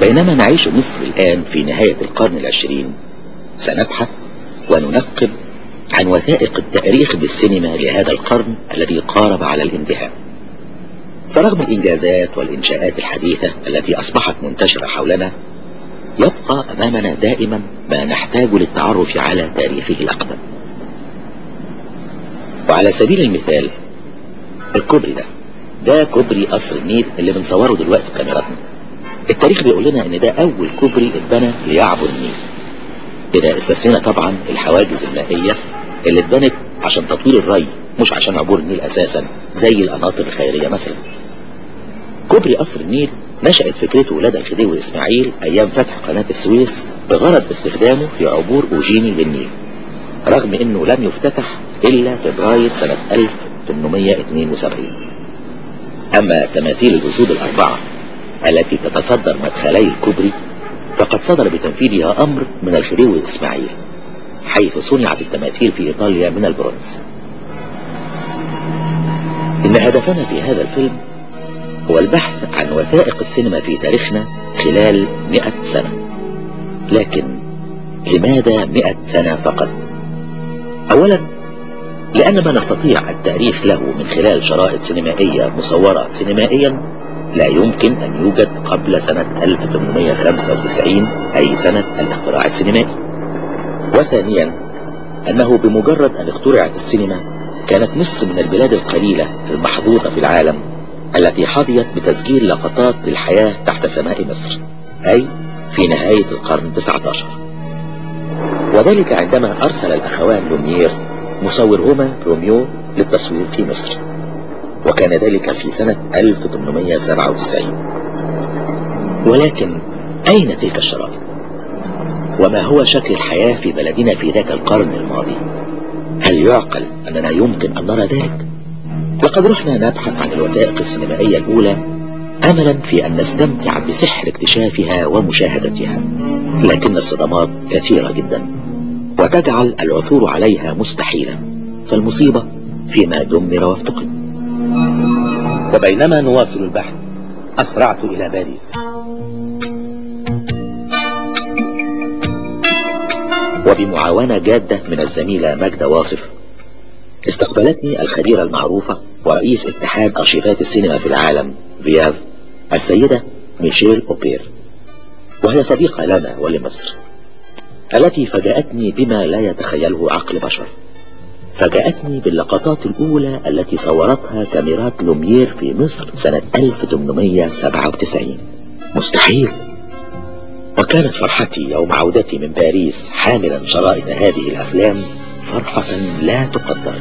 بينما نعيش مصر الآن في نهاية القرن العشرين، سنبحث وننقب عن وثائق التاريخ بالسينما لهذا القرن الذي قارب على الانتهاء. فرغم الإنجازات والإنشاءات الحديثة التي أصبحت منتشرة حولنا، يبقى أمامنا دائما ما نحتاج للتعرف على تاريخه الأقدم. وعلى سبيل المثال الكوبري ده كوبري قصر النيل اللي بنصوره دلوقتي بكاميراتنا. التاريخ بيقول لنا ان ده اول كوبري اتبنى ليعبر النيل، اذا استثنينا طبعا الحواجز المائية اللي اتبنت عشان تطوير الري مش عشان عبور النيل اساسا، زي القناطر الخيرية مثلا. كوبري قصر النيل نشأت فكرته لدى الخديوي اسماعيل ايام فتح قناة السويس بغرض استخدامه في عبور اوجيني للنيل، رغم انه لم يفتتح الا فبراير سنة 1872. اما تماثيل الاسود الاربعة التي تتصدر مدخلي الكوبري فقد صدر بتنفيذها امر من الخديوي اسماعيل، حيث صنعت التماثيل في ايطاليا من البرونز. ان هدفنا في هذا الفيلم هو البحث عن وثائق السينما في تاريخنا خلال 100 سنة. لكن لماذا 100 سنة فقط؟ اولا لأن ما نستطيع التاريخ له من خلال شرائط سينمائية مصورة سينمائيا لا يمكن أن يوجد قبل سنة 1895، أي سنة الاختراع السينمائي. وثانيا أنه بمجرد أن اخترعت السينما كانت مصر من البلاد القليلة المحظوظة في العالم التي حظيت بتسجيل لقطات للحياة تحت سماء مصر، أي في نهاية القرن 19، وذلك عندما أرسل الأخوان لوميير مصورهما روميو للتصوير في مصر، وكان ذلك في سنة 1897. ولكن أين تلك الشرائط؟ وما هو شكل الحياة في بلدنا في ذاك القرن الماضي؟ هل يعقل أننا يمكن أن نرى ذلك؟ لقد رحنا نبحث عن الوثائق السينمائية الأولى أملا في أن نستمتع بسحر اكتشافها ومشاهدتها، لكن الصدمات كثيرة جدا وتجعل العثور عليها مستحيلا، فالمصيبة فيما دمر وافتقد. وبينما نواصل البحث أسرعت إلى باريس، وبمعاونة جادة من الزميلة ماجدة واصف استقبلتني الخبيرة المعروفة ورئيس اتحاد أرشيفات السينما في العالم فياف السيدة ميشيل أوبير، وهي صديقة لنا ولمصر، التي فاجأتني بما لا يتخيله عقل بشر. فاجأتني باللقطات الأولى التي صورتها كاميرات لوميير في مصر سنة 1897. مستحيل. وكانت فرحتي يوم عودتي من باريس حاملا شرائط هذه الأفلام فرحة لا تقدر،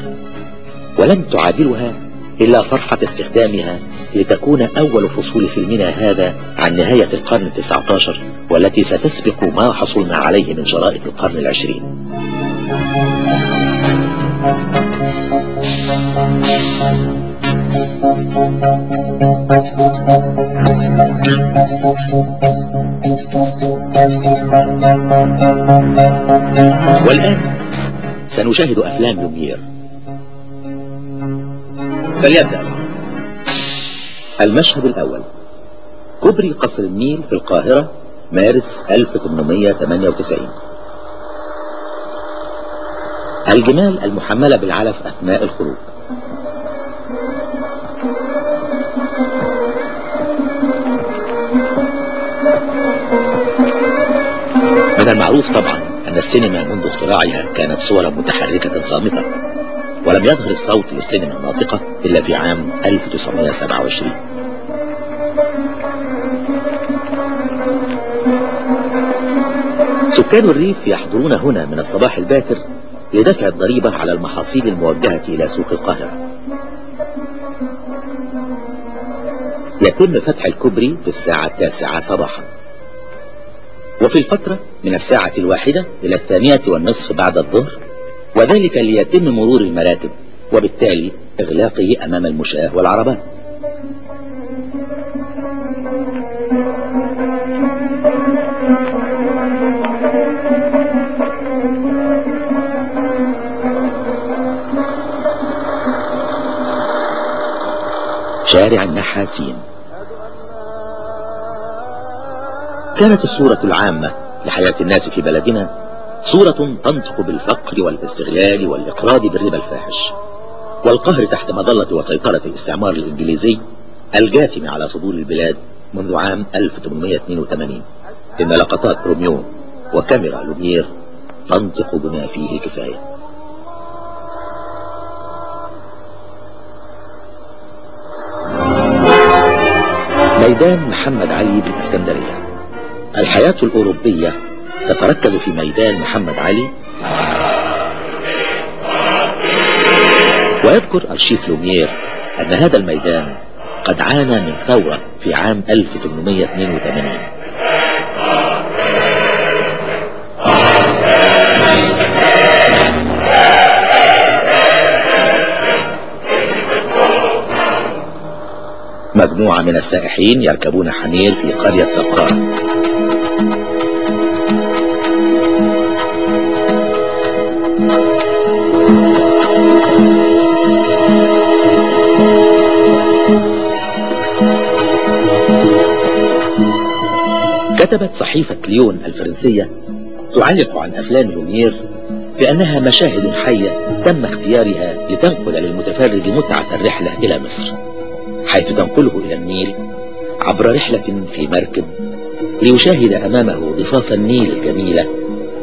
ولم تعادلها إلا فرحة استخدامها لتكون أول فصول فيلمنا هذا عن نهاية القرن 19، والتي ستسبق ما حصلنا عليه من شرائط القرن 20. والآن سنشاهد أفلام لوميير. فليبدأ المشهد الأول: كوبري قصر النيل في القاهرة، مارس 1898. الجمال المحملة بالعلف أثناء الخروج. من المعروف طبعا أن السينما منذ اختراعها كانت صورا متحركة صامتة، ولم يظهر الصوت للسينما الناطقة إلا في عام 1927. سكان الريف يحضرون هنا من الصباح الباكر لدفع الضريبة على المحاصيل الموجهة إلى سوق القاهرة. يتم فتح الكوبري في الساعة 9 صباحا، وفي الفترة من الساعة 1 إلى 2:30 بعد الظهر، وذلك ليتم مرور المراكب وبالتالي إغلاقه أمام المشاة والعربات. شارع النحاسين. كانت الصورة العامة لحياة الناس في بلدنا صورة تنطق بالفقر والاستغلال والإقراض بالربا الفاحش والقهر تحت مظلة وسيطرة الاستعمار الإنجليزي الجاثم على صدور البلاد منذ عام 1882. إن لقطات روميو وكاميرا لوميير تنطق بما فيه الكفاية. ميدان محمد علي بالإسكندرية. الحياة الأوروبية تتركز في ميدان محمد علي. ويذكر أرشيف لوميير أن هذا الميدان قد عانى من ثورة في عام 1882. مجموعة من السائحين يركبون حمير في قرية سقارة. كتبت صحيفة ليون الفرنسية تعلق عن أفلام لوميير بأنها مشاهد حية تم اختيارها لتنقل للمتفرج متعة الرحلة إلى مصر، حيث تنقله إلى النيل عبر رحلة في مركب ليشاهد أمامه ضفاف النيل الجميلة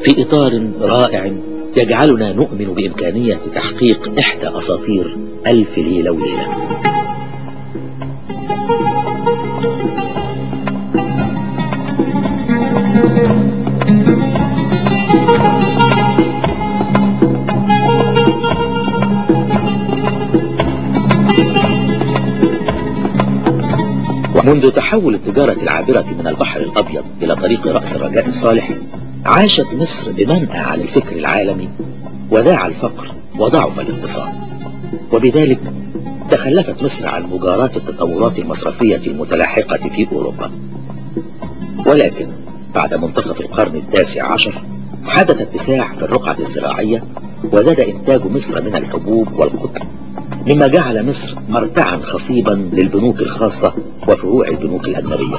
في إطار رائع يجعلنا نؤمن بإمكانية تحقيق إحدى أساطير ألف ليلة وليلة. منذ تحول التجارة العابرة من البحر الأبيض إلى طريق رأس الرجاء الصالح، عاشت مصر بمنأى عن الفكر العالمي، وذاع الفقر وضعف الاقتصاد، وبذلك تخلفت مصر عن مجاراة التطورات المصرفية المتلاحقة في أوروبا. ولكن بعد منتصف القرن التاسع عشر حدث اتساع في الرقعة الزراعية، وزاد إنتاج مصر من الحبوب والقطن، مما جعل مصر مرتعا خصيبا للبنوك الخاصة وفروع البنوك الأجنبية.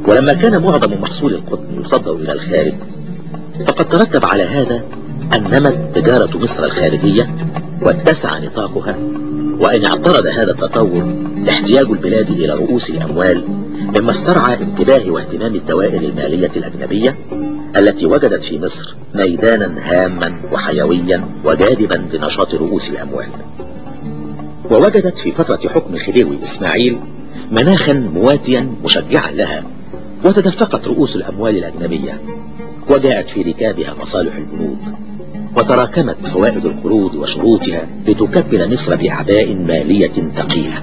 ولما كان معظم محصول القطن يصدر إلى الخارج، فقد ترتب على هذا أن نمت تجارة مصر الخارجية واتسع نطاقها. وإن اعترض هذا التطور احتياج البلاد إلى رؤوس الأموال، مما استرعى انتباه واهتمام الدوائر المالية الأجنبية التي وجدت في مصر ميدانا هاما وحيويا وجاذبا لنشاط رؤوس الأموال. ووجدت في فترة حكم خديوي إسماعيل مناخا مواتيا مشجعا لها، وتدفقت رؤوس الأموال الأجنبية وجاءت في ركابها مصالح البنوك، وتراكمت فوائد القروض وشروطها لتكبل مصر بأعباء مالية ثقيلة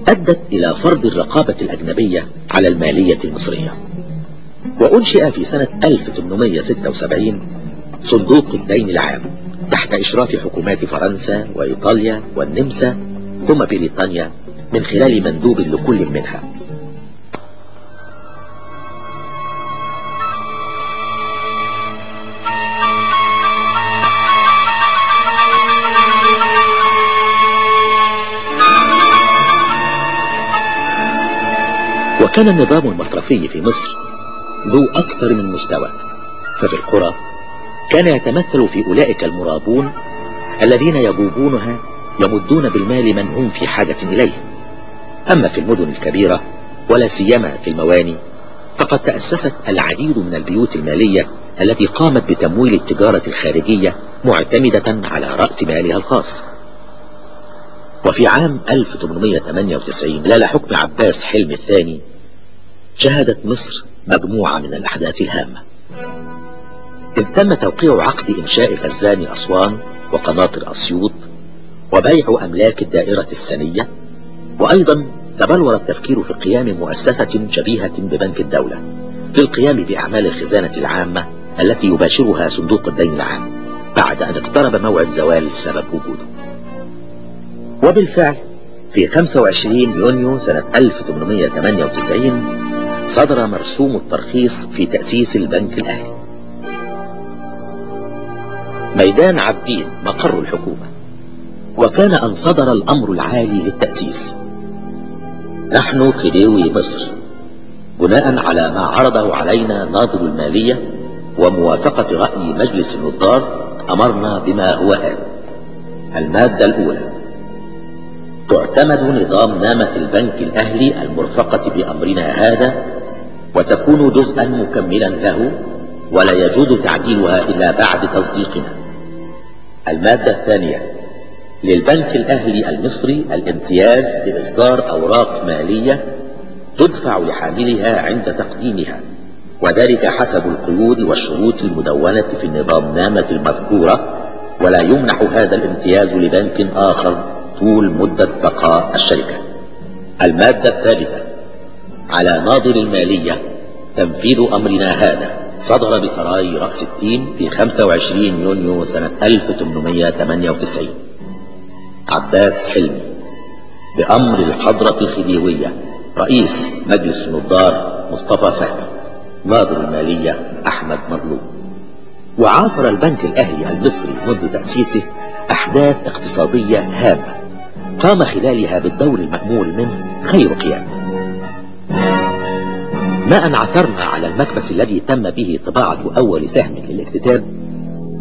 أدت إلى فرض الرقابة الأجنبية على المالية المصرية. وأنشئ في سنة 1876 صندوق الدين العام تحت إشراف حكومات فرنسا وإيطاليا والنمسا ثم بريطانيا من خلال مندوب لكل منها. وكان النظام المصرفي في مصر ذو أكثر من مستوى، ففي القرى كان يتمثل في أولئك المرابون الذين يجوبونها يمدون بالمال من هم في حاجة إليه. أما في المدن الكبيرة ولا سيما في المواني فقد تأسست العديد من البيوت المالية التي قامت بتمويل التجارة الخارجية معتمدة على رأس مالها الخاص. وفي عام 1898 خلال حكم عباس حلمي الثاني شهدت مصر مجموعة من الأحداث الهامة، إذ تم توقيع عقد إنشاء خزان أسوان وقناطر أسيوط وبيع أملاك الدائرة السنية، وأيضا تبلور التفكير في قيام مؤسسة شبيهة ببنك الدولة للقيام بأعمال الخزانة العامة التي يباشرها صندوق الدين العام بعد أن اقترب موعد زوال سبب وجوده. وبالفعل في 25 يونيو سنة 1898 صدر مرسوم الترخيص في تأسيس البنك الأهلي. ميدان عابدين مقر الحكومة، وكان أن صدر الأمر العالي للتأسيس. نحن خديوي مصر، بناء على ما عرضه علينا ناظر المالية وموافقة رأي مجلس النظار، أمرنا بما هو آت. المادة الأولى: تعتمد نظام نامة البنك الأهلي المرفقة بأمرنا هذا، وتكون جزءا مكملا له، ولا يجوز تعديلها إلا بعد تصديقنا. المادة الثانية: للبنك الأهلي المصري الامتياز بإصدار أوراق مالية تدفع لحاملها عند تقديمها، وذلك حسب القيود والشروط المدونة في النظام نامة المذكورة، ولا يمنح هذا الامتياز لبنك آخر طول مدة بقاء الشركة. المادة الثالثة: على ناظر المالية تنفيذ أمرنا هذا. صدر بسراي رأس التين في 25 يونيو سنة 1898. عباس حلمي، بأمر الحضرة الخديوية، رئيس مجلس النظار مصطفى فهمي، ناظر المالية أحمد مظلوم. وعاصر البنك الأهلي المصري منذ تأسيسه أحداث اقتصادية هامة قام خلالها بالدور المأمول منه خير قيام. ما أن عثرنا على المكبس الذي تم به طباعة أول سهم للاكتتاب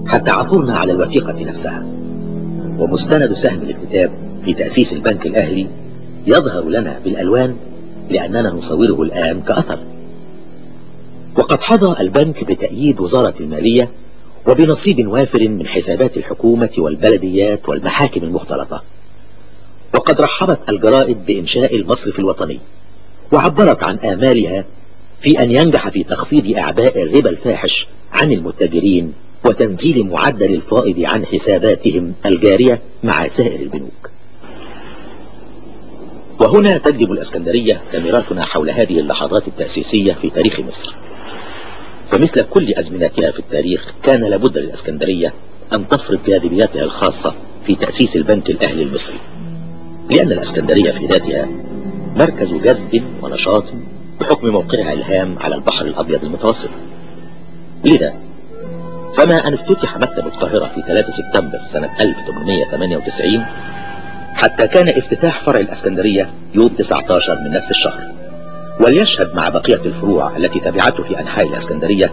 حتى عثرنا على الوثيقة نفسها، ومستند سهم الاكتتاب في تأسيس البنك الأهلي يظهر لنا بالألوان لأننا نصوره الآن كأثر. وقد حظى البنك بتأييد وزارة المالية وبنصيب وافر من حسابات الحكومة والبلديات والمحاكم المختلطة. وقد رحبت الجرائد بإنشاء المصرف الوطني، وعبرت عن آمالها في أن ينجح في تخفيض أعباء الربا الفاحش عن المتاجرين وتنزيل معدل الفائض عن حساباتهم الجارية مع سائر البنوك. وهنا تجذب الإسكندرية كاميراتنا حول هذه اللحظات التأسيسية في تاريخ مصر. فمثل كل أزمنتها في التاريخ كان لابد للإسكندرية أن تفرض جاذبيتها الخاصة في تأسيس البنك الأهلي المصري، لأن الإسكندرية في ذاتها مركز جذب ونشاط بحكم موقعها الهام على البحر الأبيض المتوسط. لذا فما أن افتتح مكتب القاهرة في 3 سبتمبر سنة 1898 حتى كان افتتاح فرع الإسكندرية يوم 19 من نفس الشهر، وليشهد مع بقية الفروع التي تبعته في أنحاء الإسكندرية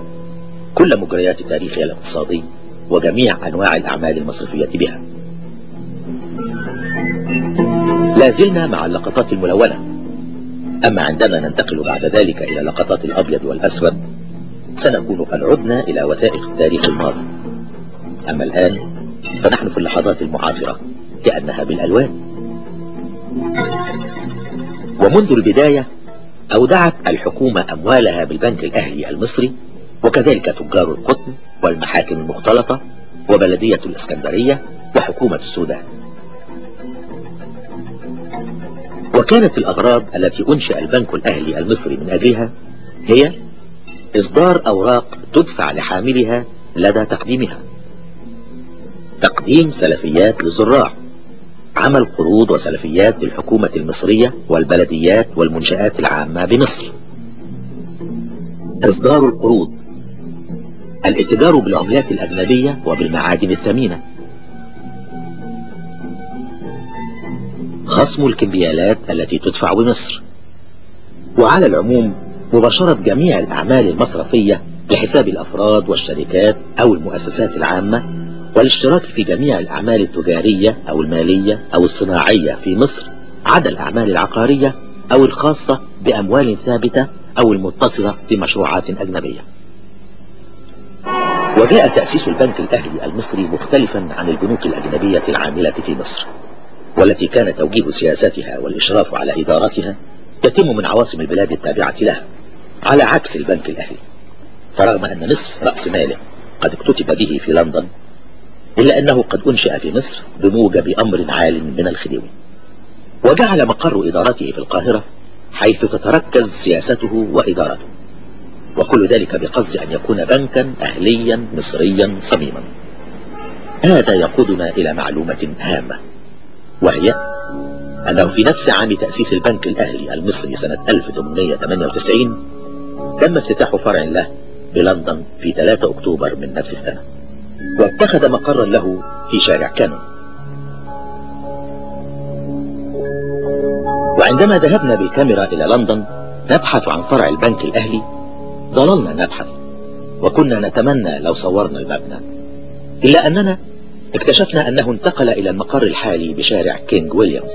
كل مجريات تاريخها الاقتصادي وجميع أنواع الأعمال المصرفية بها. لازلنا مع اللقطات الملونة، أما عندما ننتقل بعد ذلك إلى لقطات الأبيض والأسود سنكون قد عدنا إلى وثائق التاريخ الماضي. أما الآن فنحن في اللحظات المعاصرة كأنها بالألوان. ومنذ البداية أودعت الحكومة أموالها بالبنك الأهلي المصري، وكذلك تجار القطن والمحاكم المختلطة وبلدية الإسكندرية وحكومة السودان. وكانت الأغراض التي أنشأ البنك الأهلي المصري من أجلها هي إصدار أوراق تدفع لحاملها لدى تقديمها، تقديم سلفيات للزراع، عمل قروض وسلفيات للحكومة المصرية والبلديات والمنشآت العامة بمصر، إصدار القروض، الاتجار بالعملات الأجنبية وبالمعادن الثمينة، خصم الكمبيالات التي تدفع بمصر، وعلى العموم مباشرة جميع الأعمال المصرفية لحساب الأفراد والشركات أو المؤسسات العامة، والاشتراك في جميع الأعمال التجارية أو المالية أو الصناعية في مصر عدا الأعمال العقارية أو الخاصة بأموال ثابتة أو المتصلة بمشروعات أجنبية. وجاء تأسيس البنك الأهلي المصري مختلفا عن البنوك الأجنبية العاملة في مصر، والتي كان توجيه سياساتها والإشراف على إدارتها يتم من عواصم البلاد التابعة لها، على عكس البنك الأهلي. فرغم أن نصف رأس ماله قد اكتتب به في لندن، إلا أنه قد أنشأ في مصر بموجب أمر عال من الخديوي، وجعل مقر إدارته في القاهرة حيث تتركز سياسته وإدارته، وكل ذلك بقصد أن يكون بنكا أهليا مصريا صميما. هذا يقودنا إلى معلومة هامة، وهي أنه في نفس عام تأسيس البنك الأهلي المصري سنة 1898 تم افتتاح فرع له بلندن في 3 أكتوبر من نفس السنة، واتخذ مقرا له في شارع كانون. وعندما ذهبنا بالكاميرا إلى لندن نبحث عن فرع البنك الأهلي ظللنا نبحث، وكنا نتمنى لو صورنا المبنى، إلا أننا اكتشفنا أنه انتقل إلى المقر الحالي بشارع كينج ويليامز.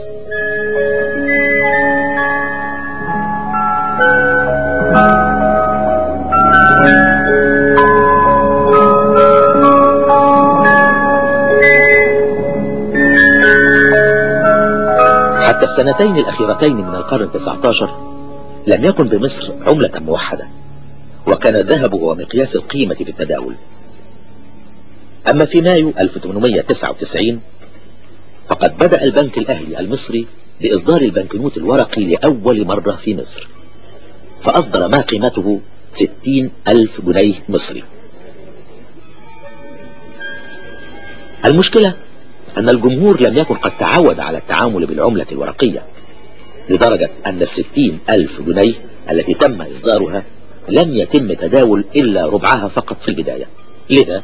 حتى السنتين الأخيرتين من القرن 19 لم يكن بمصر عملة موحدة، وكان الذهب هو مقياس القيمة في التداول. أما في مايو 1899 فقد بدأ البنك الأهلي المصري بإصدار البنكنوت الورقي لأول مرة في مصر، فأصدر ما قيمته 60,000 جنيه مصري. المشكلة أن الجمهور لم يكن قد تعود على التعامل بالعملة الورقية، لدرجة أن 60,000 جنيه التي تم إصدارها لم يتم تداول إلا ربعها فقط في البداية. لذا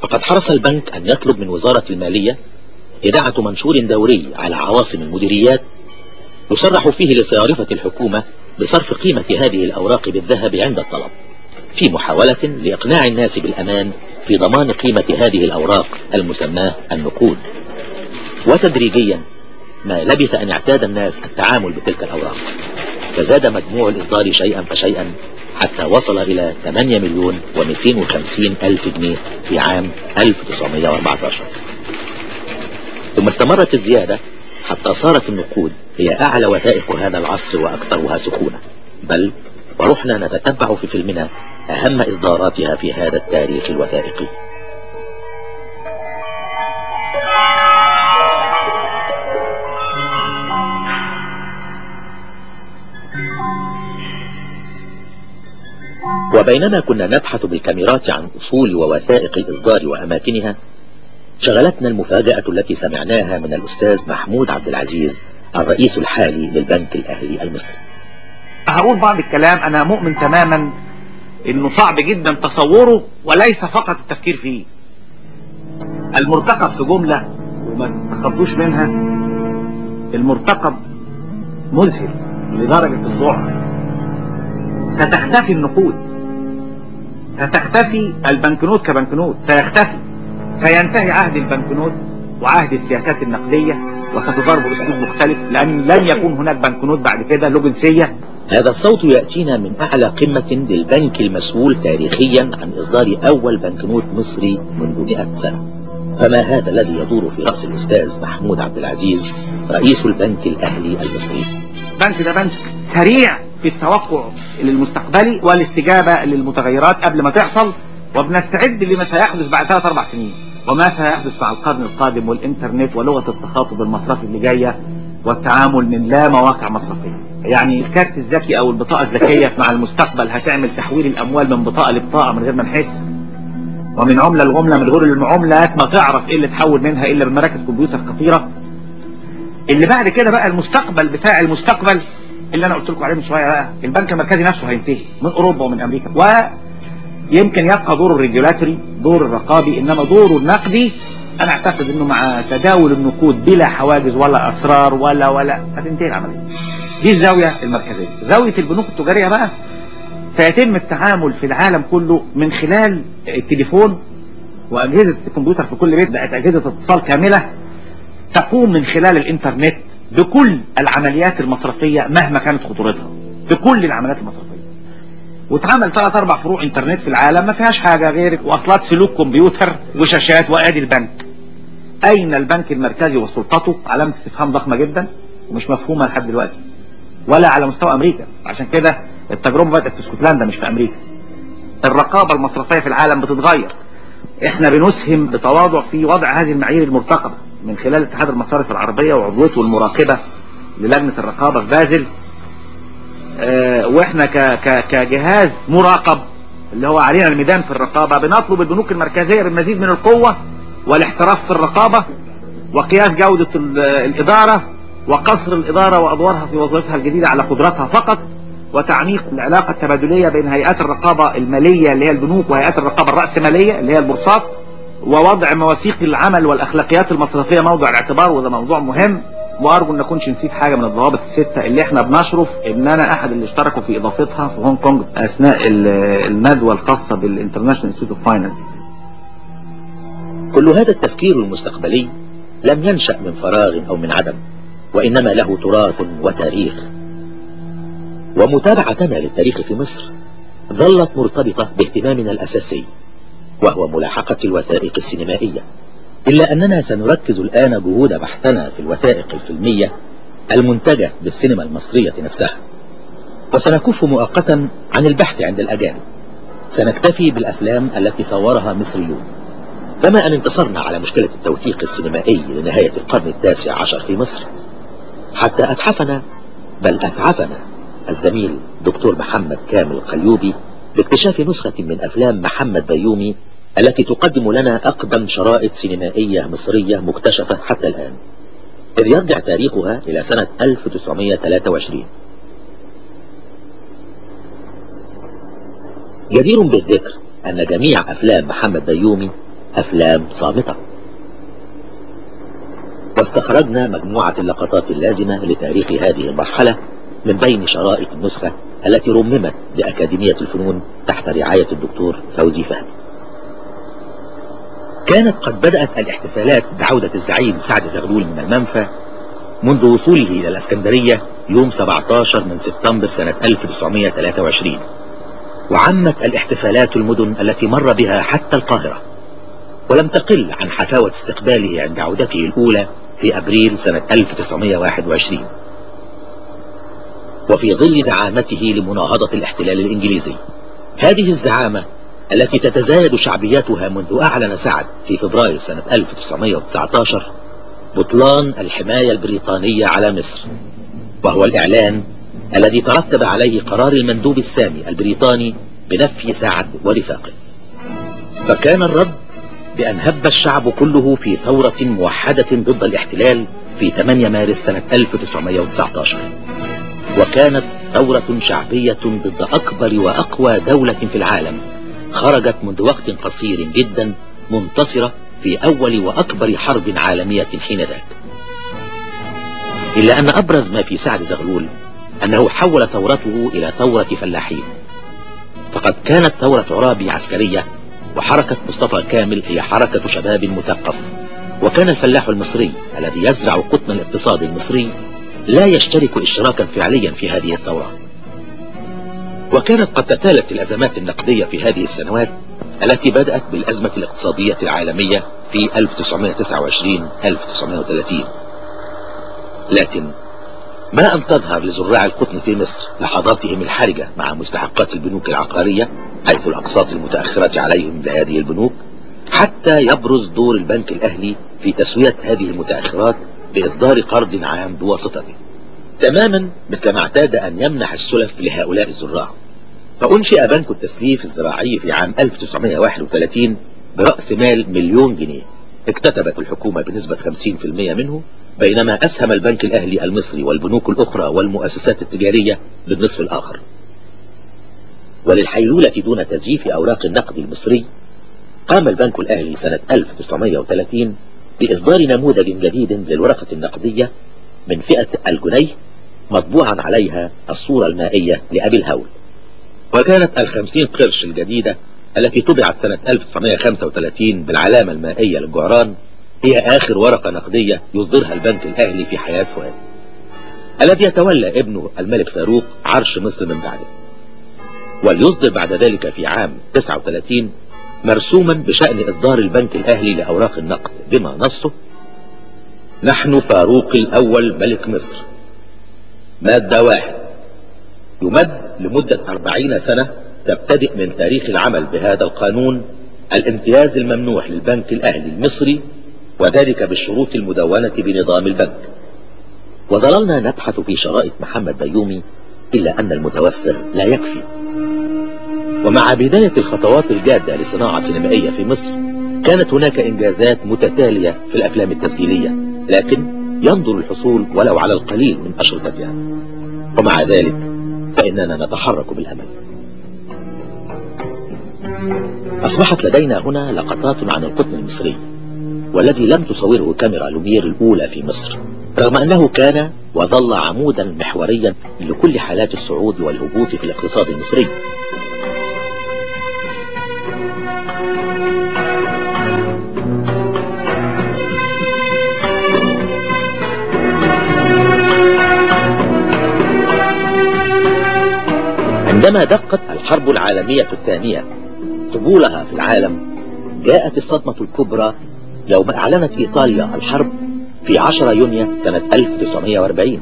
فقد حرص البنك أن يطلب من وزارة المالية إذاعة منشور دوري على عواصم المديريات يصرح فيه لصيارفة الحكومة بصرف قيمة هذه الأوراق بالذهب عند الطلب، في محاولة لإقناع الناس بالأمان في ضمان قيمة هذه الأوراق المسماة النقود. وتدريجيا ما لبث أن اعتاد الناس التعامل بتلك الأوراق، فزاد مجموع الإصدار شيئا فشيئا حتى وصل إلى 8,250,000 جنيه في عام 1914. ثم استمرت الزيادة حتى صارت النقود هي أعلى وثائق هذا العصر وأكثرها سخونة، بل ورحنا نتتبع في فيلمنا أهم إصداراتها في هذا التاريخ الوثائقي. وبينما كنا نبحث بالكاميرات عن أصول ووثائق الإصدار وأماكنها، شغلتنا المفاجأة التي سمعناها من الأستاذ محمود عبد العزيز الرئيس الحالي للبنك الأهلي المصري. هقول بعض الكلام أنا مؤمن تماما إنه صعب جدا تصوره وليس فقط التفكير فيه. المرتقب في جملة وما تخضوش منها، المرتقب مذهل لدرجة الذعر. ستختفي النقود، ستختفي البنكنوت كبنكنوت، سيختفي، سينتهي عهد البنكنوت وعهد السياسات النقدية، وستضرب بأسلوب مختلف لأن لن يكون هناك بنكنوت بعد كده له جنسية. هذا الصوت يأتينا من أعلى قمة للبنك المسؤول تاريخيا عن إصدار أول بنكنوت مصري منذ 100 سنة. فما هذا الذي يدور في رأس الأستاذ محمود عبد العزيز رئيس البنك الأهلي المصري؟ بنك ده بنك سريع في التوقع للمستقبلي والاستجابة للمتغيرات قبل ما تحصل، وبنستعد لما سيحدث بعد 3-4 سنين، وما سيحدث مع القرن القادم والإنترنت ولغة التخاطب المصرفي اللي جاية والتعامل من لا مواقع مصرفية. يعني الكارت الذكي أو البطاقة الذكية مع المستقبل هتعمل تحويل الأموال من بطاقة لبطاقة من غير ما نحس، ومن عملة لعملة من غير المعاملات ما تعرف إيه اللي تحول منها إلا بمراكز كمبيوتر خطيرة. اللي بعد كده بقى المستقبل بتاع المستقبل اللي أنا قلت لكم عليه من شوية بقى، البنك المركزي نفسه هينتهي من أوروبا ومن أمريكا، ويمكن يبقى دوره الريجولاتوري، دور الرقابي، إنما دوره النقدي أنا أعتقد إنه مع تداول النقود بلا حواجز ولا أسرار ولا هتنتهي العملية. دي الزاوية المركزية. زاوية البنوك التجارية بقى سيتم التعامل في العالم كله من خلال التليفون وأجهزة الكمبيوتر في كل بيت، بقت أجهزة اتصال كاملة تقوم من خلال الإنترنت بكل العمليات المصرفية مهما كانت خطورتها، بكل العمليات المصرفية. واتعمل 3-4 فروع انترنت في العالم ما فيهاش حاجة غير وأصلات سلوك كمبيوتر وشاشات وأدي البنك. أين البنك المركزي وسلطته؟ علامة استفهام ضخمة جدا ومش مفهومة لحد دلوقتي، ولا على مستوى أمريكا. عشان كده التجربة بدأت في اسكتلندا مش في أمريكا. الرقابة المصرفية في العالم بتتغير. احنا بنسهم بتواضع في وضع هذه المعايير المرتقبة من خلال اتحاد المصارف العربية وعضوته المراقبة للجنة الرقابة في بازل. واحنا كجهاز مراقب اللي هو علينا الميدان في الرقابة بنطلب البنوك المركزية بالمزيد من القوة والاحتراف في الرقابة وقياس جودة الإدارة وقصر الإدارة وأدوارها في وظيفتها الجديدة على قدراتها فقط، وتعميق العلاقة التبادلية بين هيئات الرقابة المالية اللي هي البنوك وهيئات الرقابة الرأسمالية اللي هي البورصات، ووضع مواثيق العمل والأخلاقيات المصرفية موضع الاعتبار، وده موضوع مهم. وأرجو أن أكونش نسيت حاجة من الضوابط الستة اللي احنا بنشرف إن أنا أحد اللي اشتركوا في إضافتها في هونج كونج أثناء الندوة الخاصة بال International Institute of Finance. كل هذا التفكير المستقبلي لم ينشأ من فراغ أو من عدم، وإنما له تراث وتاريخ. ومتابعتنا للتاريخ في مصر ظلت مرتبطة باهتمامنا الأساسي، وهو ملاحقة الوثائق السينمائية. إلا أننا سنركز الآن جهود بحثنا في الوثائق الفيلمية المنتجة بالسينما المصرية نفسها، وسنكف مؤقتا عن البحث عند الأجانب. سنكتفي بالأفلام التي صورها مصريون. كما أن انتصرنا على مشكلة التوثيق السينمائي لنهاية القرن التاسع عشر في مصر، حتى أتحفنا بل أسعفنا الزميل دكتور محمد كامل قليوبي باكتشاف نسخة من أفلام محمد بيومي التي تقدم لنا أقدم شرائط سينمائية مصرية مكتشفة حتى الآن، إذ يرجع تاريخها إلى سنة 1923. جدير بالذكر أن جميع أفلام محمد بيومي أفلام صامتة، واستخرجنا مجموعة اللقطات اللازمة لتاريخ هذه المرحلة من بين شرائط النسخة التي رممت بأكاديمية الفنون تحت رعاية الدكتور فوزي فهمي. كانت قد بدأت الاحتفالات بعودة الزعيم سعد زغلول من المنفى منذ وصوله إلى الأسكندرية يوم 17 من سبتمبر سنة 1923، وعمت الاحتفالات المدن التي مر بها حتى القاهرة، ولم تقل عن حفاوة استقباله عند عودته الأولى في أبريل سنة 1921، وفي ظل زعامته لمناهضة الاحتلال الإنجليزي. هذه الزعامة التي تتزايد شعبيتها منذ أعلن سعد في فبراير سنة 1919 بطلان الحماية البريطانية على مصر، وهو الإعلان الذي ترتب عليه قرار المندوب السامي البريطاني بنفي سعد ورفاقه. فكان الرد بأن هب الشعب كله في ثورة موحدة ضد الاحتلال في 8 مارس سنة 1919، وكانت ثورة شعبية ضد أكبر وأقوى دولة في العالم، خرجت منذ وقت قصير جدا منتصرة في أول وأكبر حرب عالمية حينذاك. إلا أن أبرز ما في سعد زغلول أنه حول ثورته إلى ثورة فلاحين، فقد كانت ثورة عرابي عسكرية، وحركة مصطفى كامل هي حركة شباب مثقف، وكان الفلاح المصري الذي يزرع قطن الاقتصاد المصري لا يشترك اشتراكا فعليا في هذه الثورة. وكانت قد تتالت الأزمات النقدية في هذه السنوات التي بدأت بالأزمة الاقتصادية العالمية في 1929-1930، لكن ما أن تظهر لزراع القطن في مصر لحظاتهم الحرجة مع مستحقات البنوك العقارية، حيث الأقساط المتأخرة عليهم لهذه البنوك، حتى يبرز دور البنك الأهلي في تسوية هذه المتأخرات بإصدار قرض عام بواسطته، تماما مثلما اعتاد أن يمنح السلف لهؤلاء الزراع. فأنشئ بنك التسليف الزراعي في عام 1931 برأس مال 1,000,000 جنيه، اكتتبت الحكومة بنسبة 50% منه، بينما أسهم البنك الأهلي المصري والبنوك الأخرى والمؤسسات التجارية بالنصف الآخر. وللحيلولة دون تزييف أوراق النقد المصري، قام البنك الأهلي سنة 1930 بإصدار نموذج جديد للورقة النقدية من فئة الجنيه، مطبوعا عليها الصورة المائية لأبي الهول. وكانت 50 قرش الجديدة التي طبعت سنة 1935 بالعلامة المائية للجعران هي آخر ورقة نقدية يصدرها البنك الأهلي في حياة فؤاد، الذي يتولى ابنه الملك فاروق عرش مصر من بعده، وليصدر بعد ذلك في عام 39 مرسوما بشأن إصدار البنك الأهلي لأوراق النقد بما نصه: نحن فاروق الأول ملك مصر. مادة 1: يمد لمدة 40 سنة تبتدئ من تاريخ العمل بهذا القانون الامتياز الممنوح للبنك الأهلي المصري، وذلك بالشروط المدونة بنظام البنك. وظللنا نبحث في شرائط محمد بيومي، إلا أن المتوفر لا يكفي. ومع بداية الخطوات الجادة لصناعة سينمائية في مصر، كانت هناك إنجازات متتالية في الأفلام التسجيلية، لكن ينظر الحصول ولو على القليل من أشرطتها. ومع ذلك فإن فإننا نتحرك بالأمل. أصبحت لدينا هنا لقطات عن القطن المصري، والذي لم تصوره كاميرا لومير الأولى في مصر، رغم أنه كان وظل عمودا محوريا لكل حالات الصعود والهبوط في الاقتصاد المصري. عندما دقت الحرب العالمية الثانية طبولها في العالم، جاءت الصدمة الكبرى يوم أعلنت إيطاليا الحرب في 10 يونيو سنة 1940،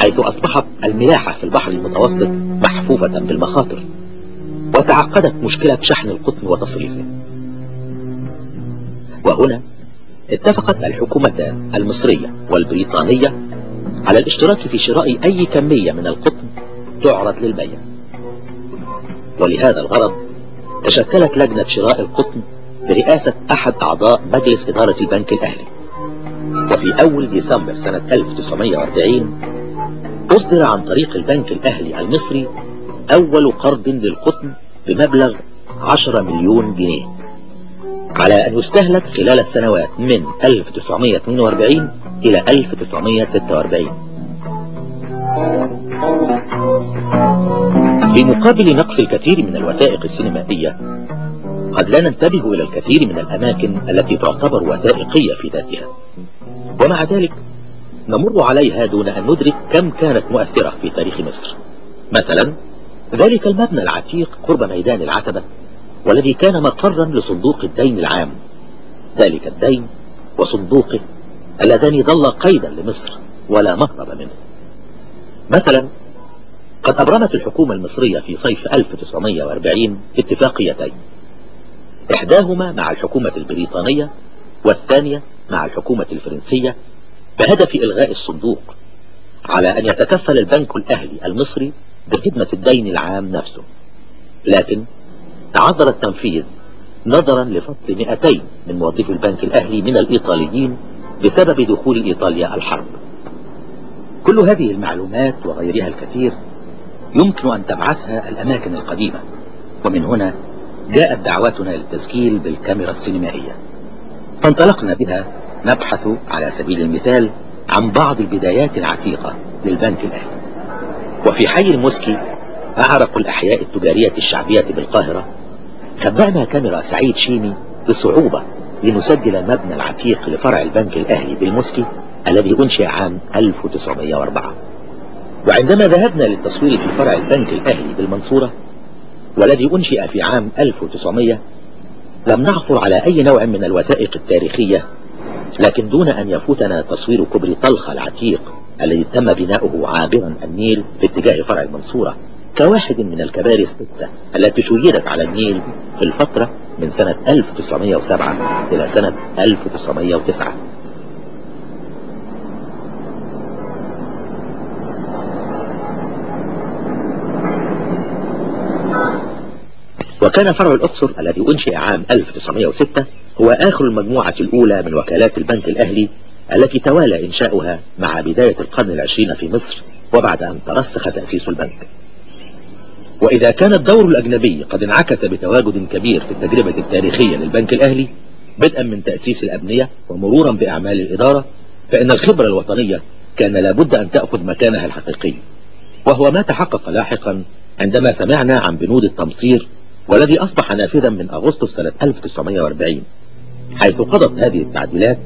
حيث أصبحت الملاحة في البحر المتوسط محفوفة بالمخاطر، وتعقدت مشكلة شحن القطن وتصريفه. وهنا اتفقت الحكومتان المصرية والبريطانية على الاشتراك في شراء أي كمية من القطن تعرض للبيع، ولهذا الغرض تشكلت لجنة شراء القطن برئاسة أحد أعضاء مجلس إدارة البنك الأهلي. وفي أول ديسمبر سنة 1940 أصدر عن طريق البنك الأهلي المصري أول قرض للقطن بمبلغ 10 مليون جنيه، على أن يستهلك خلال السنوات من 1942 إلى 1946. في مقابل نقص الكثير من الوثائق السينمائية، قد لا ننتبه إلى الكثير من الأماكن التي تعتبر وثائقية في ذاتها، ومع ذلك نمر عليها دون أن ندرك كم كانت مؤثرة في تاريخ مصر. مثلا ذلك المبنى العتيق قرب ميدان العتبة، والذي كان مقرا لصندوق الدين العام، ذلك الدين وصندوقه اللذان ظل قيدا لمصر ولا مهرب منه. مثلا قد أبرمت الحكومة المصرية في صيف 1940 اتفاقيتين، إحداهما مع الحكومة البريطانية والثانية مع الحكومة الفرنسية، بهدف إلغاء الصندوق على أن يتكفل البنك الأهلي المصري بخدمة الدين العام نفسه. لكن تعذر التنفيذ نظرا لفصل 200 من موظفي البنك الأهلي من الإيطاليين بسبب دخول إيطاليا الحرب. كل هذه المعلومات وغيرها الكثير يمكن أن تبعثها الأماكن القديمة، ومن هنا جاءت دعواتنا للتسجيل بالكاميرا السينمائية، فانطلقنا بها نبحث على سبيل المثال عن بعض البدايات العتيقة للبنك الأهلي. وفي حي الموسكي، أعرق الأحياء التجارية الشعبية بالقاهرة، خبأنا كاميرا سعيد شيمي بصعوبة لنسجل المبنى العتيق لفرع البنك الأهلي بالموسكي الذي أنشئ عام 1904. وعندما ذهبنا للتصوير في فرع البنك الأهلي بالمنصورة والذي أنشئ في عام 1900، لم نعثر على أي نوع من الوثائق التاريخية، لكن دون أن يفوتنا تصوير كوبري طلخة العتيق الذي تم بناؤه عابرا النيل باتجاه فرع المنصورة كواحد من الكباري الستة التي شيدت على النيل في الفترة من سنة 1907 إلى سنة 1909. وكان فرع الأقصر الذي أنشئ عام 1906 هو آخر المجموعة الأولى من وكالات البنك الأهلي التي توالى إنشاؤها مع بداية القرن العشرين في مصر وبعد أن ترسخ تأسيس البنك. وإذا كان الدور الأجنبي قد انعكس بتواجد كبير في التجربة التاريخية للبنك الأهلي بدءا من تأسيس الأبنية ومرورا بأعمال الإدارة، فإن الخبرة الوطنية كان لابد أن تأخذ مكانها الحقيقي، وهو ما تحقق لاحقا عندما سمعنا عن بنود التمصير والذي أصبح نافذا من أغسطس سنة 1940، حيث قضت هذه التعديلات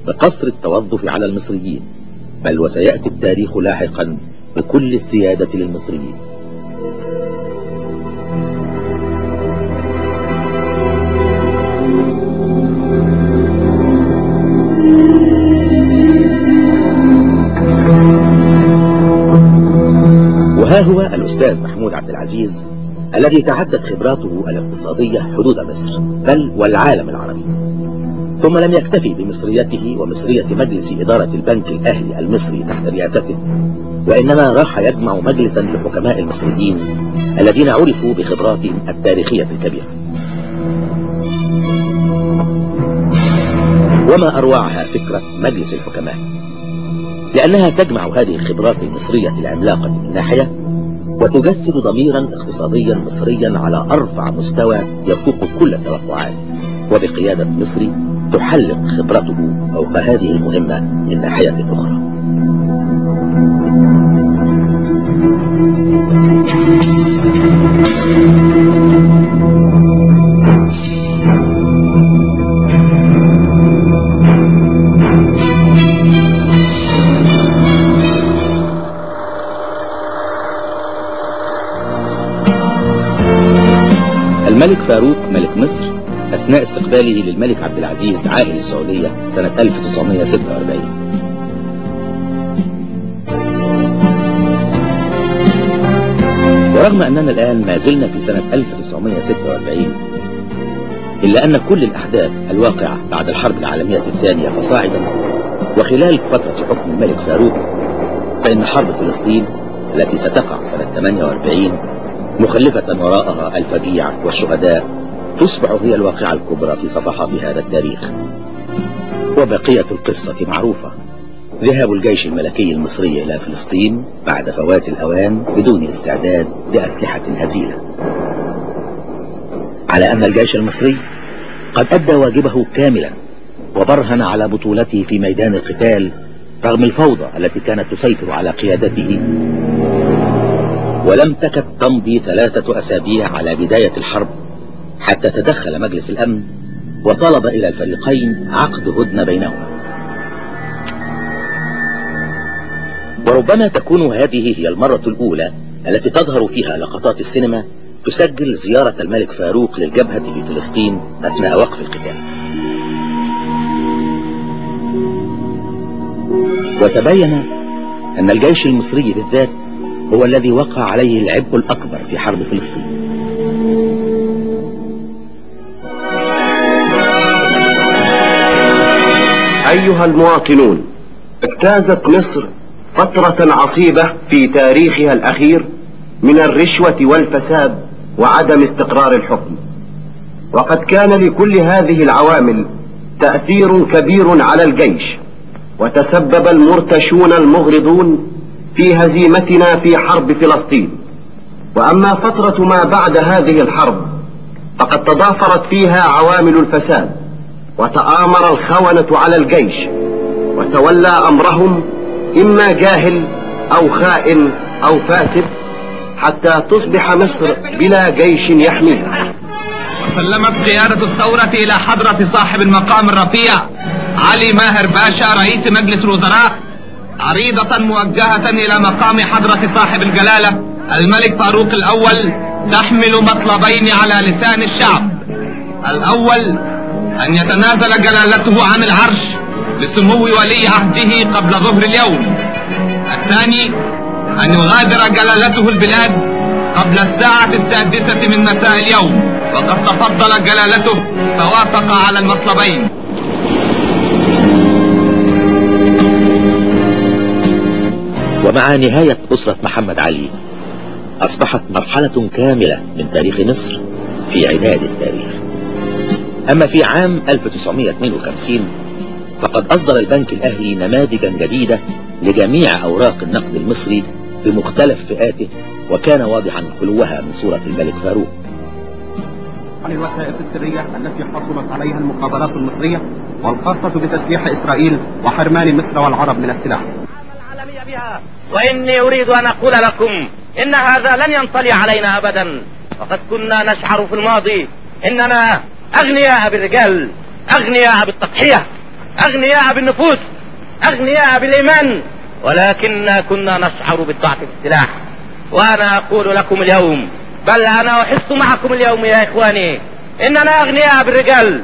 بقصر التوظف على المصريين، بل وسيأتي التاريخ لاحقا بكل السيادة للمصريين. وها هو الأستاذ محمود عبد العزيز الذي تعدت خبراته الاقتصادية حدود مصر بل والعالم العربي، ثم لم يكتفي بمصريته ومصرية مجلس إدارة البنك الأهلي المصري تحت رئاسته، وإنما راح يجمع مجلسا لحكماء المصريين الذين عرفوا بخبراتهم التاريخية الكبيرة. وما أروعها فكرة مجلس الحكماء، لأنها تجمع هذه الخبرات المصرية العملاقة من ناحية، وتجسد ضميرا اقتصاديا مصريا على أرفع مستوى يفوق كل التوقعات، وبقيادة مصري تحلق خبرته فوق هذه المهمة من ناحية أخرى. الملك فاروق ملك مصر أثناء استقباله للملك عبد العزيز عاهل السعودية سنة 1946. ورغم أننا الآن ما زلنا في سنة 1946، إلا أن كل الأحداث الواقعة بعد الحرب العالمية الثانية فصاعدا وخلال فترة حكم الملك فاروق، فإن حرب فلسطين التي ستقع سنة 48 مخلفة وراءها الفجيع والشهداء تصبح هي الواقعة الكبرى في صفحات هذا التاريخ. وبقية القصة معروفة: ذهاب الجيش الملكي المصري إلى فلسطين بعد فوات الأوان بدون استعداد بأسلحة هزيلة، على أن الجيش المصري قد أدى واجبه كاملا وبرهن على بطولته في ميدان القتال رغم الفوضى التي كانت تسيطر على قيادته. ولم تكد تمضي 3 أسابيع على بداية الحرب حتى تدخل مجلس الأمن وطلب إلى الفريقين عقد هدنة بينهما. وربما تكون هذه هي المرة الأولى التي تظهر فيها لقطات السينما تسجل زيارة الملك فاروق للجبهة في فلسطين أثناء وقف القتال. وتبين أن الجيش المصري بالذات هو الذي وقع عليه العبء الأكبر في حرب فلسطين. أيها المواطنون، اجتازت مصر فترة عصيبة في تاريخها الأخير من الرشوة والفساد وعدم استقرار الحكم، وقد كان لكل هذه العوامل تأثير كبير على الجيش، وتسبب المرتشون المغرضون في هزيمتنا في حرب فلسطين. وأما فترة ما بعد هذه الحرب فقد تضافرت فيها عوامل الفساد، وتآمر الخونة على الجيش، وتولى أمرهم إما جاهل أو خائن أو فاسد، حتى تصبح مصر بلا جيش يحميها. وسلمت قيادة الثورة إلى حضرة صاحب المقام الرفيع علي ماهر باشا رئيس مجلس الوزراء عريضة موجهة إلى مقام حضرة صاحب الجلالة الملك فاروق الأول تحمل مطلبين على لسان الشعب: الأول أن يتنازل جلالته عن العرش لسمو ولي عهده قبل ظهر اليوم، الثاني أن يغادر جلالته البلاد قبل الساعة 6 من مساء اليوم. وقد تفضل جلالته فوافق على المطلبين. ومع نهاية أسرة محمد علي أصبحت مرحلة كاملة من تاريخ مصر في عداد التاريخ. أما في عام 1952 فقد أصدر البنك الأهلي نماذجا جديدة لجميع أوراق النقد المصري بمختلف فئاته، وكان واضحا خلوها من صورة الملك فاروق. عن الوثائق السرية التي حصلت عليها المخابرات المصرية والخاصة بتسليح إسرائيل وحرمان مصر والعرب من السلاح. وإني أريد أن أقول لكم إن هذا لن ينطلي علينا أبدا، وقد كنا نشعر في الماضي إننا أغنياء بالرجال، أغنياء بالتضحية، أغنياء بالنفوس، أغنياء بالإيمان، ولكننا كنا نشعر بالضعف في السلاح. وأنا أقول لكم اليوم، بل أنا أحس معكم اليوم يا إخواني، إننا أغنياء بالرجال،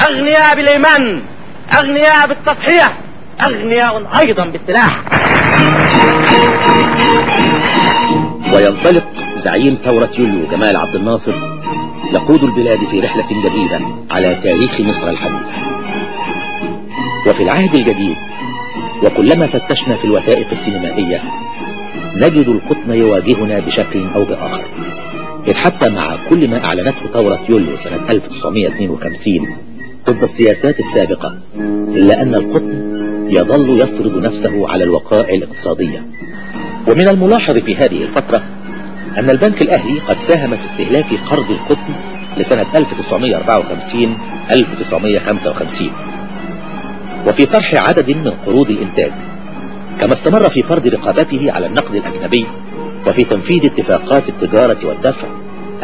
أغنياء بالإيمان، أغنياء بالتضحية، أغنياء أيضا بالسلاح. وينطلق زعيم ثورة يوليو جمال عبد الناصر يقود البلاد في رحلة جديدة على تاريخ مصر الحديثة. وفي العهد الجديد، وكلما فتشنا في الوثائق السينمائية نجد القطن يواجهنا بشكل أو بآخر، إذ حتى مع كل ما أعلنته ثورة يوليو سنة 1952 ضد السياسات السابقة، إلا أن القطن يظل يفرض نفسه على الوقائع الاقتصادية. ومن الملاحظ في هذه الفترة أن البنك الأهلي قد ساهم في استهلاك قرض القطن لسنة 1954-1955، وفي طرح عدد من قروض الإنتاج، كما استمر في فرض رقابته على النقد الأجنبي وفي تنفيذ اتفاقات التجارة والدفع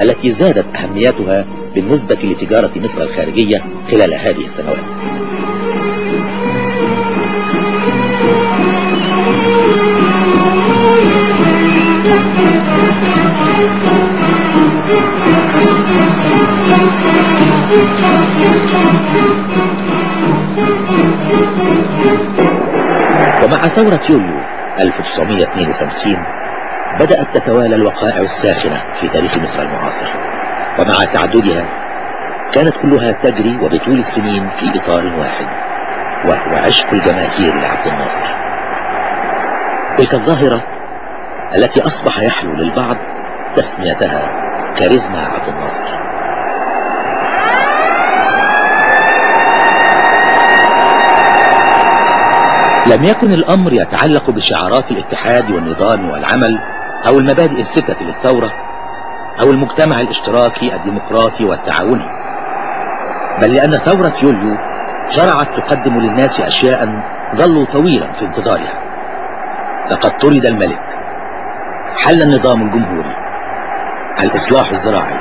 التي زادت أهميتها بالنسبة لتجارة مصر الخارجية خلال هذه السنوات. ومع ثورة يوليو 1952 بدأت تتوالى الوقائع الساخنة في تاريخ مصر المعاصر، ومع تعددها كانت كلها تجري وبطول السنين في إطار واحد، وهو عشق الجماهير لعبد الناصر. تلك الظاهرة التي أصبح يحلو للبعض تسميتها كاريزما عبد الناصر. لم يكن الأمر يتعلق بشعارات الاتحاد والنظام والعمل أو المبادئ الستة للثورة أو المجتمع الاشتراكي الديمقراطي والتعاوني، بل لأن ثورة يوليو شرعت تقدم للناس أشياء ظلوا طويلا في انتظارها. لقد طرد الملك، حل النظام الجمهوري، الإصلاح الزراعي،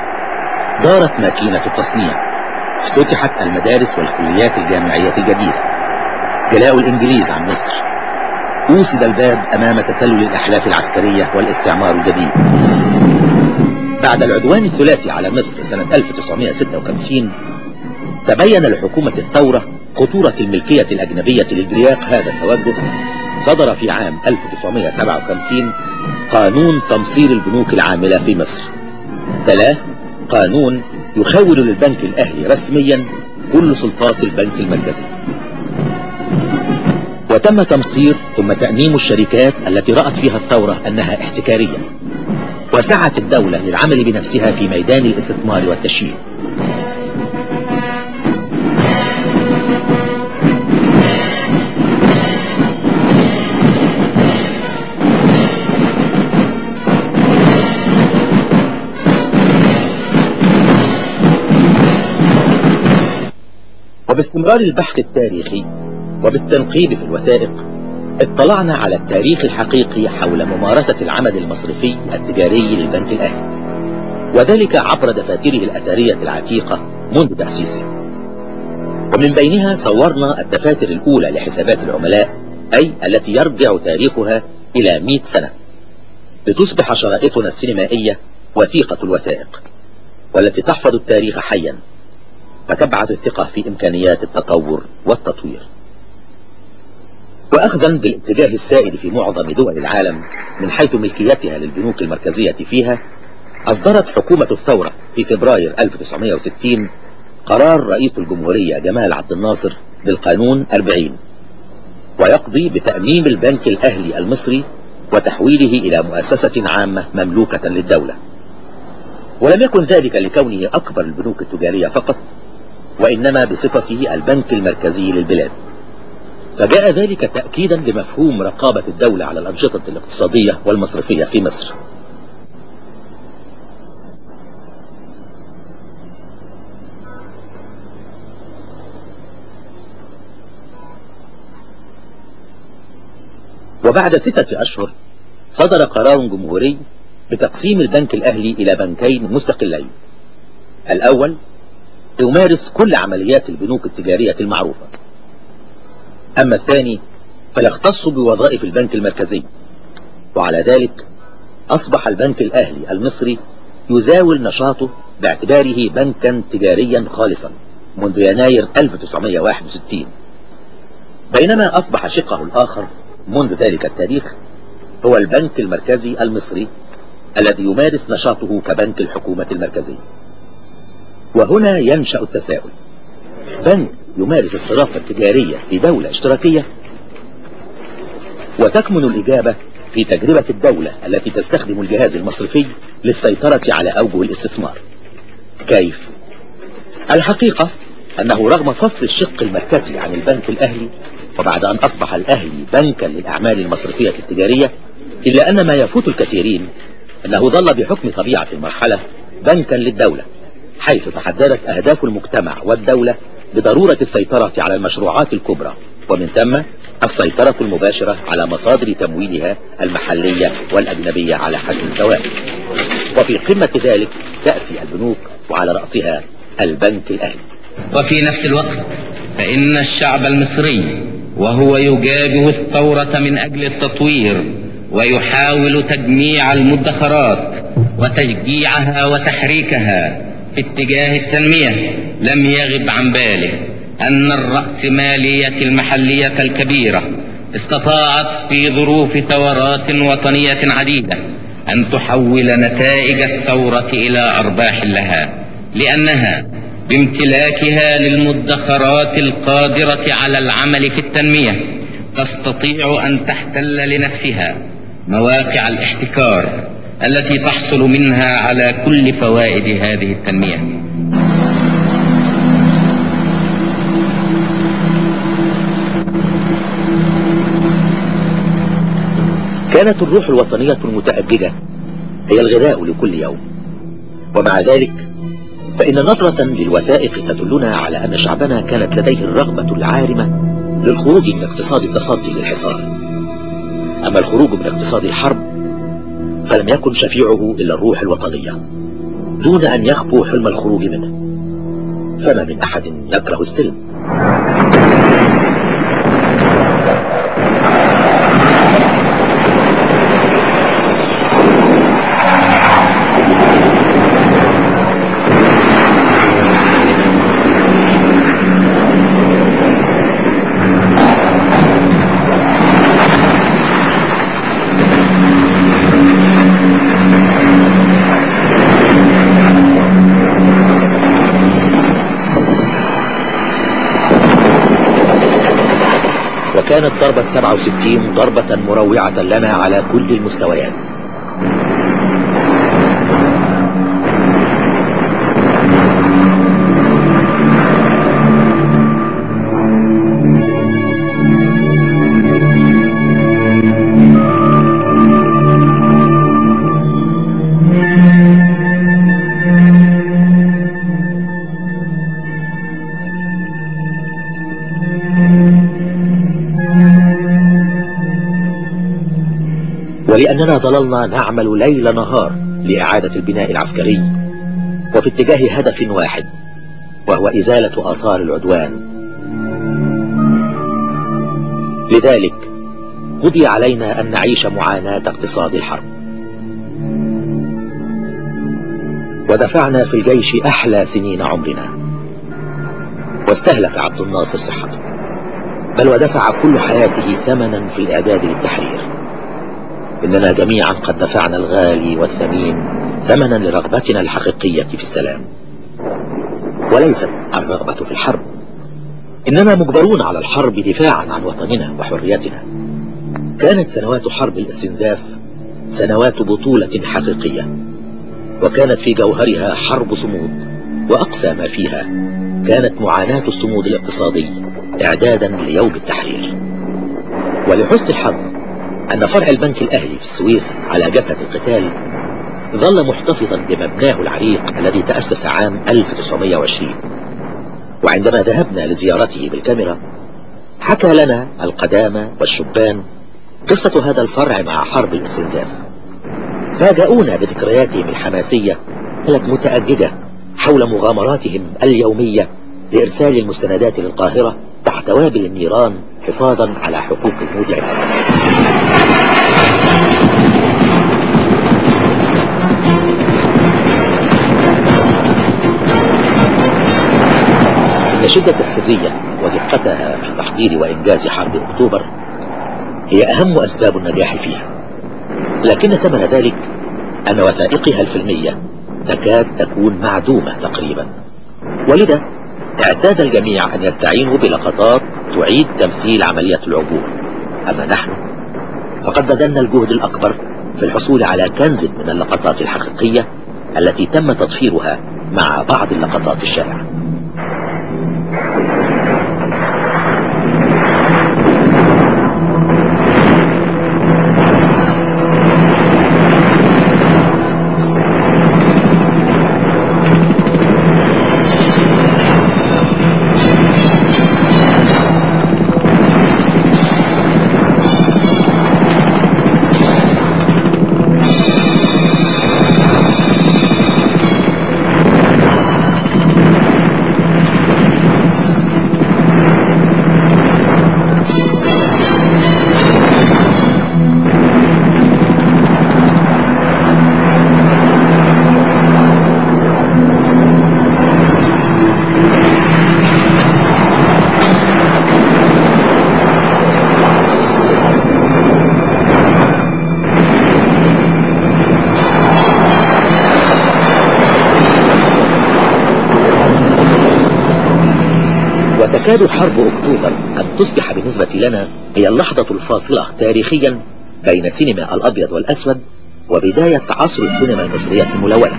دارت ماكينة التصنيع، افتتحت المدارس والكليات الجامعية الجديدة، جلاء الإنجليز عن مصر، أوسد الباب أمام تسلل الأحلاف العسكرية والاستعمار الجديد. بعد العدوان الثلاثي على مصر سنة 1956 تبين لحكومة الثورة خطورة الملكية الأجنبية للبرياق. هذا التوجه صدر في عام 1957 قانون تمصير البنوك العاملة في مصر، تلاه قانون يخول للبنك الأهلي رسميا كل سلطات البنك المركزي. وتم تمصير ثم تأميم الشركات التي رأت فيها الثورة أنها احتكارية، وسعت الدولة للعمل بنفسها في ميدان الاستثمار والتشييد. وباستمرار البحث التاريخي وبالتنقيب في الوثائق اطلعنا على التاريخ الحقيقي حول ممارسة العمل المصرفي التجاري للبنك الأهلي، وذلك عبر دفاتره الأثرية العتيقة منذ تأسيسه. ومن بينها صورنا الدفاتر الأولى لحسابات العملاء، أي التي يرجع تاريخها إلى 100 سنة، لتصبح شرائطنا السينمائية وثيقة الوثائق والتي تحفظ التاريخ حيا وتبعث الثقة في إمكانيات التطور والتطوير. وأخذا بالاتجاه السائد في معظم دول العالم من حيث ملكيتها للبنوك المركزية فيها، أصدرت حكومة الثورة في فبراير 1960 قرار رئيس الجمهورية جمال عبد الناصر بالقانون 40، ويقضي بتأميم البنك الأهلي المصري وتحويله إلى مؤسسة عامة مملوكة للدولة. ولم يكن ذلك لكونه أكبر البنوك التجارية فقط، وإنما بصفته البنك المركزي للبلاد. فجاء ذلك تأكيدا لمفهوم رقابة الدولة على الأنشطة الاقتصادية والمصرفية في مصر. وبعد 6 أشهر صدر قرار جمهوري بتقسيم البنك الأهلي إلى بنكين مستقلين. الأول يمارس كل عمليات البنوك التجارية المعروفة، أما الثاني فيختص بوظائف البنك المركزي. وعلى ذلك أصبح البنك الأهلي المصري يزاول نشاطه باعتباره بنكا تجاريا خالصا منذ يناير 1961، بينما أصبح شقه الآخر منذ ذلك التاريخ هو البنك المركزي المصري الذي يمارس نشاطه كبنك الحكومة المركزية. وهنا ينشأ التساؤل: بنك يمارس الصرافة التجارية في دولة اشتراكية؟ وتكمن الإجابة في تجربة الدولة التي تستخدم الجهاز المصرفي للسيطرة على أوجه الاستثمار. كيف؟ الحقيقة أنه رغم فصل الشق المركزي عن البنك الأهلي، وبعد أن أصبح الأهلي بنكا للأعمال المصرفية التجارية، إلا أن ما يفوت الكثيرين أنه ظل بحكم طبيعة المرحلة بنكا للدولة، حيث تحددت أهداف المجتمع والدولة بضرورة السيطرة على المشروعات الكبرى، ومن ثم السيطرة المباشرة على مصادر تمويلها المحلية والأجنبية على حد سواء. وفي قمة ذلك تأتي البنوك وعلى رأسها البنك الأهلي. وفي نفس الوقت فإن الشعب المصري وهو يجابه الثورة من أجل التطوير ويحاول تجميع المدخرات وتشجيعها وتحريكها في اتجاه التنمية، لم يغب عن باله أن الرأسمالية المحلية الكبيرة استطاعت في ظروف ثورات وطنية عديدة أن تحول نتائج الثورة إلى أرباح لها، لأنها بامتلاكها للمدخرات القادرة على العمل في التنمية تستطيع أن تحتل لنفسها مواقع الاحتكار التي تحصل منها على كل فوائد هذه التنمية. كانت الروح الوطنية المتأججة هي الغذاء لكل يوم، ومع ذلك فإن نظرة للوثائق تدلنا على أن شعبنا كانت لديه الرغبة العارمة للخروج من اقتصاد التصدي للحصار. أما الخروج من اقتصاد الحرب فلم يكن شفيعه إلا الروح الوطنية، دون أن يخبو حلم الخروج منه، فما من أحد يكره السلم. وكانت ضربة 67 ضربة مروعة لنا على كل المستويات. ولأننا ظللنا نعمل ليل نهار لإعادة البناء العسكري وفي اتجاه هدف واحد، وهو إزالة آثار العدوان. لذلك قضي علينا أن نعيش معاناة اقتصاد الحرب، ودفعنا في الجيش أحلى سنين عمرنا، واستهلك عبد الناصر صحته، بل ودفع كل حياته ثمنا في الإعداد للتحرير. إننا جميعا قد دفعنا الغالي والثمين ثمنا لرغبتنا الحقيقية في السلام، وليست الرغبة في الحرب. إننا مجبرون على الحرب دفاعا عن وطننا وحريتنا. كانت سنوات حرب الاستنزاف سنوات بطولة حقيقية، وكانت في جوهرها حرب صمود، وأقسى ما فيها كانت معاناة الصمود الاقتصادي إعدادا ليوم التحرير. ولحسن الحظ أن فرع البنك الأهلي في السويس على جبهة القتال ظل محتفظا بمبناه العريق الذي تأسس عام 1920، وعندما ذهبنا لزيارته بالكاميرا حكى لنا القدامى والشبان قصة هذا الفرع مع حرب الاستنزاف. فاجأونا بذكرياتهم الحماسية كانت متأججة حول مغامراتهم اليومية لإرسال المستندات للقاهرة تحت وابل النيران حفاظا على حقوق المودعين. إن شدة السرية ودقتها في تحضير وإنجاز حرب أكتوبر هي أهم أسباب النجاح فيها، لكن ثمن ذلك أن وثائقها الفيلمية تكاد تكون معدومة تقريبا، ولذا اعتاد الجميع أن يستعينوا بلقطات تعيد تمثيل عملية العبور. أما نحن فقد بذلنا الجهد الأكبر في الحصول على كنز من اللقطات الحقيقية التي تم تطفيرها مع بعض اللقطات الشائعة. تكاد حرب أكتوبر أن تصبح بالنسبة لنا هي اللحظة الفاصلة تاريخيا بين سينما الأبيض والأسود وبداية عصر السينما المصرية الملونة.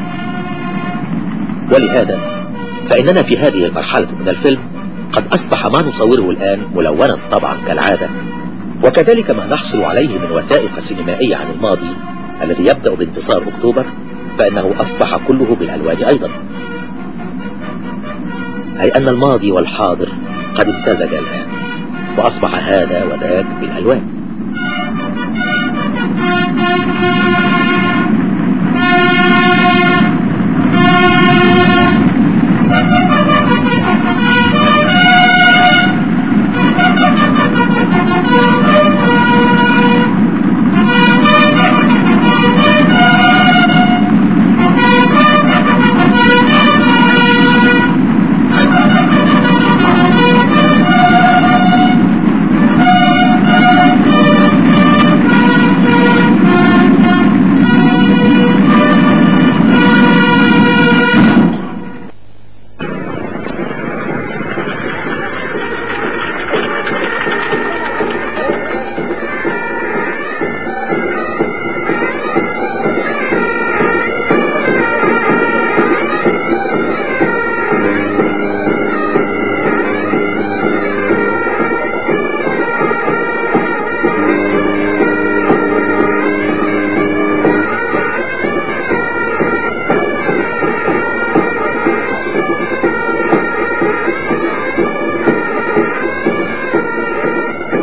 ولهذا فإننا في هذه المرحلة من الفيلم قد أصبح ما نصوره الآن ملونا طبعا كالعادة، وكذلك ما نحصل عليه من وثائق سينمائية عن الماضي الذي يبدأ بانتصار أكتوبر فإنه أصبح كله بالألوان أيضا، أي أن الماضي والحاضر قد امتزج الآن وأصبح هذا وذاك بالألوان.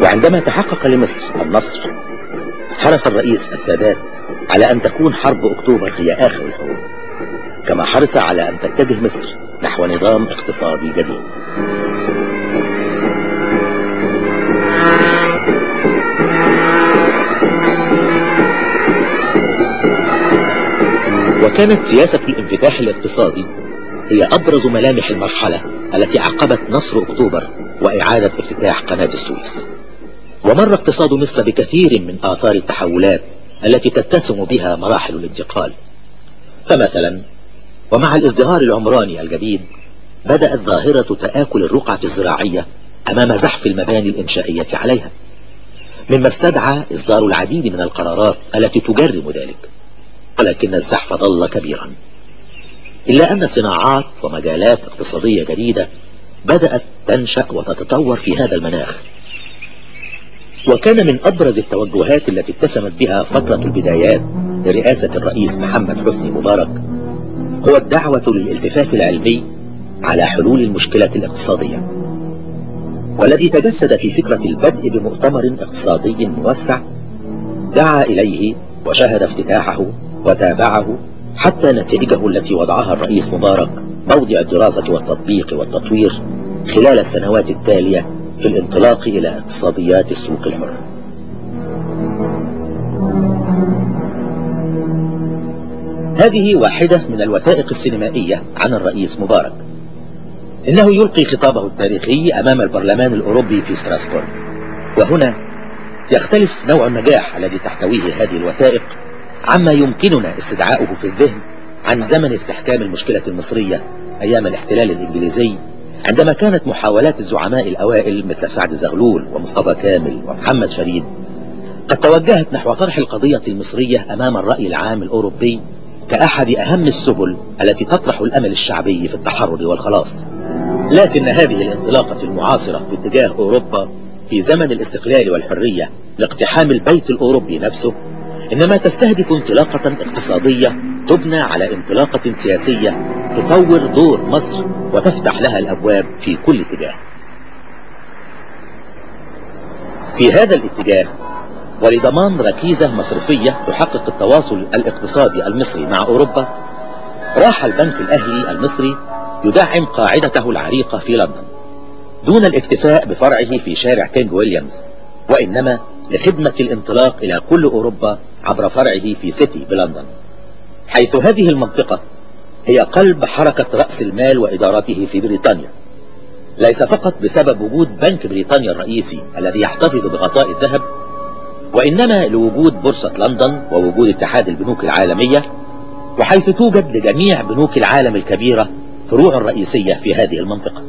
وعندما تحقق لمصر النصر حرص الرئيس السادات على أن تكون حرب أكتوبر هي آخر الحروب، كما حرص على أن تتجه مصر نحو نظام اقتصادي جديد. وكانت سياسة الانفتاح الاقتصادي هي أبرز ملامح المرحلة التي أعقبت نصر أكتوبر وإعادة افتتاح قناة السويس. ومر اقتصاد مصر بكثير من آثار التحولات التي تتسم بها مراحل الانتقال. فمثلا ومع الازدهار العمراني الجديد بدأت ظاهرة تآكل الرقعة الزراعية أمام زحف المباني الإنشائية عليها، مما استدعى إصدار العديد من القرارات التي تجرم ذلك، ولكن الزحف ظل كبيرا. إلا أن صناعات ومجالات اقتصادية جديدة بدأت تنشأ وتتطور في هذا المناخ. وكان من أبرز التوجهات التي اتسمت بها فترة البدايات لرئاسة الرئيس محمد حسني مبارك هو الدعوة للالتفاف العلمي على حلول المشكلة الاقتصادية، والذي تجسد في فكرة البدء بمؤتمر اقتصادي موسع دعا إليه وشهد افتتاحه وتابعه حتى نتائجه التي وضعها الرئيس مبارك موضع الدراسة والتطبيق والتطوير خلال السنوات التالية في الانطلاق إلى اقتصاديات السوق الحر. هذه واحدة من الوثائق السينمائية عن الرئيس مبارك. إنه يلقي خطابه التاريخي أمام البرلمان الأوروبي في ستراسبورغ، وهنا يختلف نوع النجاح الذي تحتويه هذه الوثائق عما يمكننا استدعاؤه في الذهن عن زمن استحكام المشكلة المصرية أيام الاحتلال الإنجليزي، عندما كانت محاولات الزعماء الأوائل مثل سعد زغلول ومصطفى كامل ومحمد فريد قد توجهت نحو طرح القضية المصرية أمام الرأي العام الأوروبي كأحد أهم السبل التي تطرح الأمل الشعبي في التحرر والخلاص. لكن هذه الانطلاقة المعاصرة في اتجاه أوروبا في زمن الاستقلال والحرية لاقتحام البيت الأوروبي نفسه إنما تستهدف انطلاقة اقتصادية تبنى على انطلاقة سياسية تطور دور مصر وتفتح لها الأبواب في كل اتجاه. في هذا الاتجاه ولضمان ركيزة مصرفية تحقق التواصل الاقتصادي المصري مع أوروبا، راح البنك الأهلي المصري يدعم قاعدته العريقة في لندن دون الاكتفاء بفرعه في شارع كينج ويليامز، وإنما لخدمة الانطلاق إلى كل أوروبا عبر فرعه في سيتي بلندن، حيث هذه المنطقة هي قلب حركة رأس المال وإدارته في بريطانيا، ليس فقط بسبب وجود بنك بريطانيا الرئيسي الذي يحتفظ بغطاء الذهب، وإنما لوجود بورصة لندن ووجود اتحاد البنوك العالمية، وحيث توجد لجميع بنوك العالم الكبيرة فروع رئيسية في هذه المنطقة.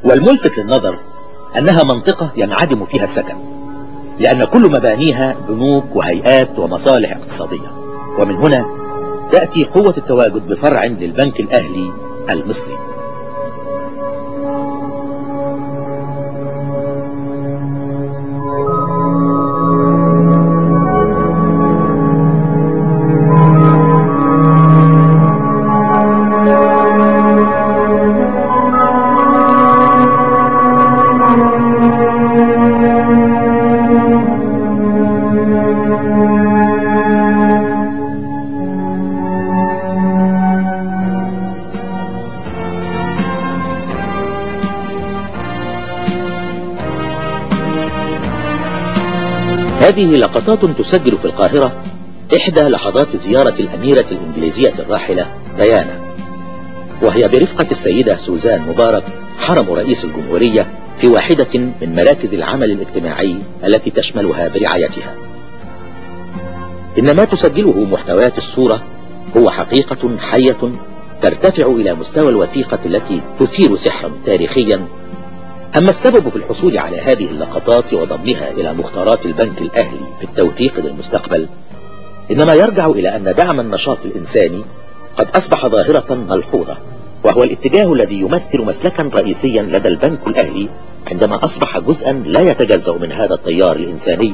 والملفت للنظر أنها منطقة ينعدم فيها السكن، لأن كل مبانيها بنوك وهيئات ومصالح اقتصادية، ومن هنا تأتي قوة التواجد بفرع للبنك الأهلي المصري. هذه لقطات تسجل في القاهرة إحدى لحظات زيارة الأميرة الإنجليزية الراحلة ديانا، وهي برفقة السيدة سوزان مبارك حرم رئيس الجمهورية في واحدة من مراكز العمل الاجتماعي التي تشملها برعايتها. إن ما تسجله محتويات الصورة هو حقيقة حية ترتفع إلى مستوى الوثيقة التي تثير سحرا تاريخيا. أما السبب في الحصول على هذه اللقطات وضمها إلى مختارات البنك الأهلي في التوثيق للمستقبل إنما يرجع إلى أن دعم النشاط الإنساني قد أصبح ظاهرة ملحوظة، وهو الاتجاه الذي يمثل مسلكا رئيسيا لدى البنك الأهلي عندما أصبح جزءا لا يتجزأ من هذا التيار الإنساني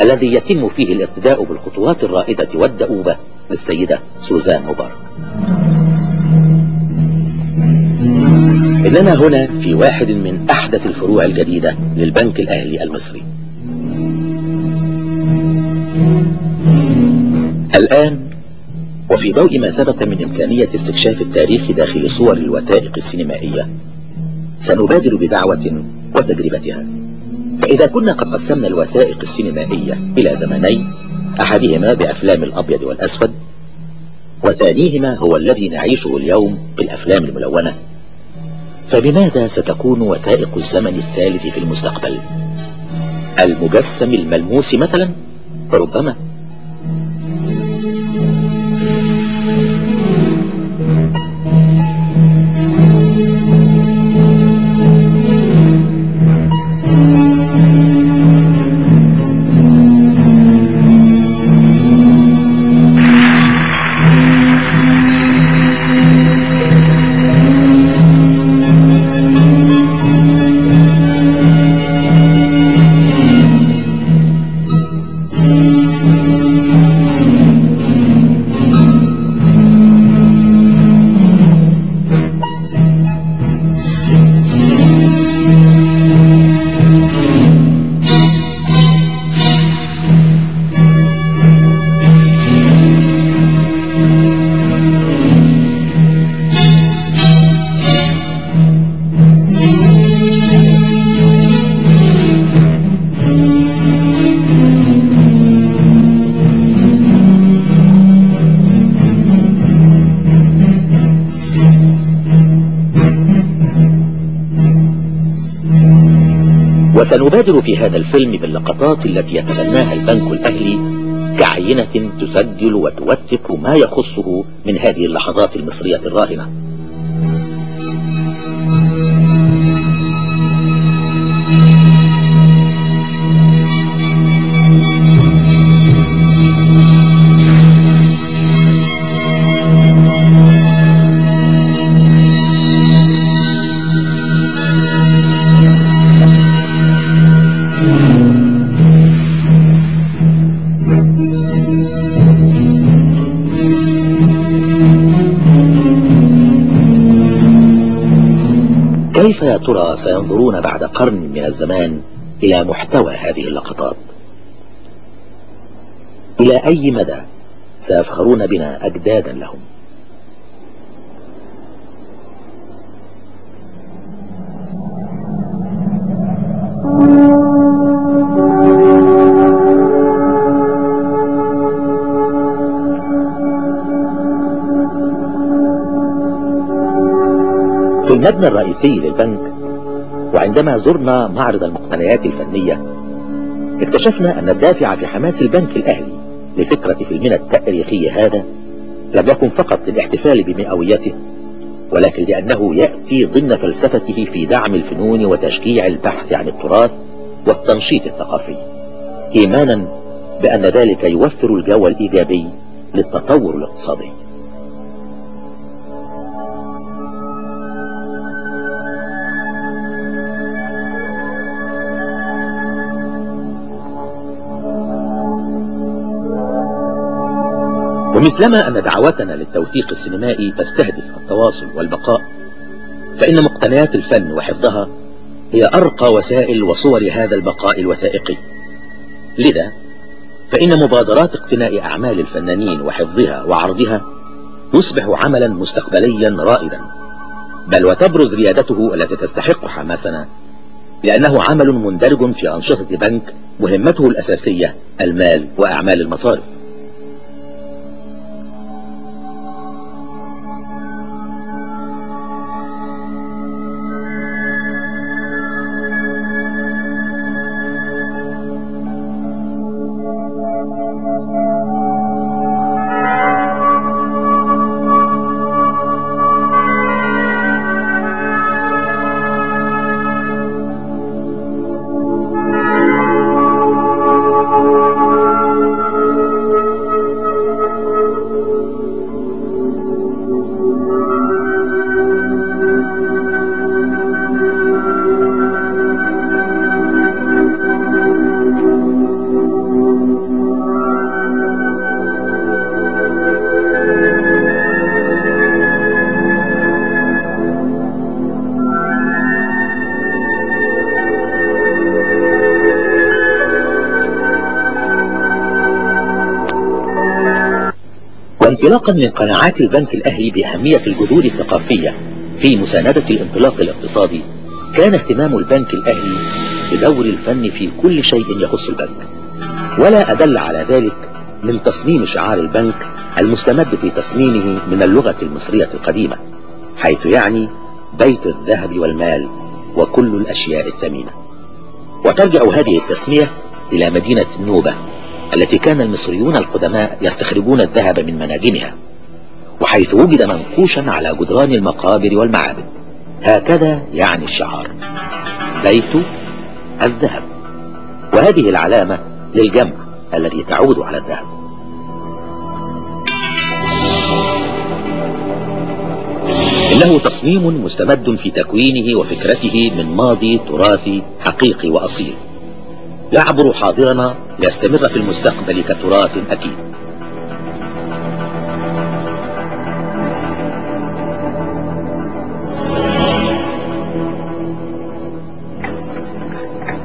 الذي يتم فيه الاقتداء بالخطوات الرائدة والدؤوبة للسيدة سوزان مبارك. إننا هنا في واحد من أحدث الفروع الجديدة للبنك الأهلي المصري. الآن وفي ضوء ما ثبت من إمكانية استكشاف التاريخ داخل صور الوثائق السينمائية، سنبادر بدعوة وتجربتها. فإذا كنا قد قسمنا الوثائق السينمائية إلى زمنين، أحدهما بأفلام الأبيض والأسود، وثانيهما هو الذي نعيشه اليوم بالأفلام الملونة، فبماذا ستكون وثائق الزمن الثالث في المستقبل؟ المجسم الملموس مثلا؟ ربما. وسنبادر في هذا الفيلم باللقطات التي يتبناها البنك الأهلي كعينة تسجل وتوثق ما يخصه من هذه اللحظات المصرية الراهنة. كيف يا ترى سينظرون بعد قرن من الزمان إلى محتوى هذه اللقطات؟ إلى أي مدى سيفخرون بنا أجدادا لهم؟ في المبنى الرئيسي للبنك، وعندما زرنا معرض المقتنيات الفنية، اكتشفنا أن الدافع في حماس البنك الأهلي لفكرة فيلمنا التاريخي هذا لم يكن فقط للاحتفال بمئويته، ولكن لأنه يأتي ضمن فلسفته في دعم الفنون وتشجيع البحث عن التراث والتنشيط الثقافي، إيمانا بأن ذلك يوفر الجو الإيجابي للتطور الاقتصادي. ومثلما أن دعوتنا للتوثيق السينمائي تستهدف التواصل والبقاء، فإن مقتنيات الفن وحفظها هي أرقى وسائل وصور هذا البقاء الوثائقي. لذا فإن مبادرات اقتناء أعمال الفنانين وحفظها وعرضها يصبح عملا مستقبليا رائدا، بل وتبرز ريادته التي تستحق حماسنا، لأنه عمل مندرج في أنشطة بنك مهمته الأساسية المال وأعمال المصارف. انطلاقا من قناعات البنك الأهلي بأهمية الجذور الثقافية في مساندة الانطلاق الاقتصادي، كان اهتمام البنك الأهلي بدور الفن في كل شيء يخص البنك، ولا أدل على ذلك من تصميم شعار البنك المستمد في تصميمه من اللغة المصرية القديمة، حيث يعني بيت الذهب والمال وكل الأشياء الثمينة. وترجع هذه التسمية إلى مدينة النوبة التي كان المصريون القدماء يستخرجون الذهب من مناجمها، وحيث وجد منقوشا على جدران المقابر والمعابد. هكذا يعني الشعار بيت الذهب، وهذه العلامة للجمع الذي تعود على الذهب. إنه تصميم مستمد في تكوينه وفكرته من ماضي تراثي حقيقي وأصيل، يعبر حاضرنا ليستمر في المستقبل كتراث أكيد.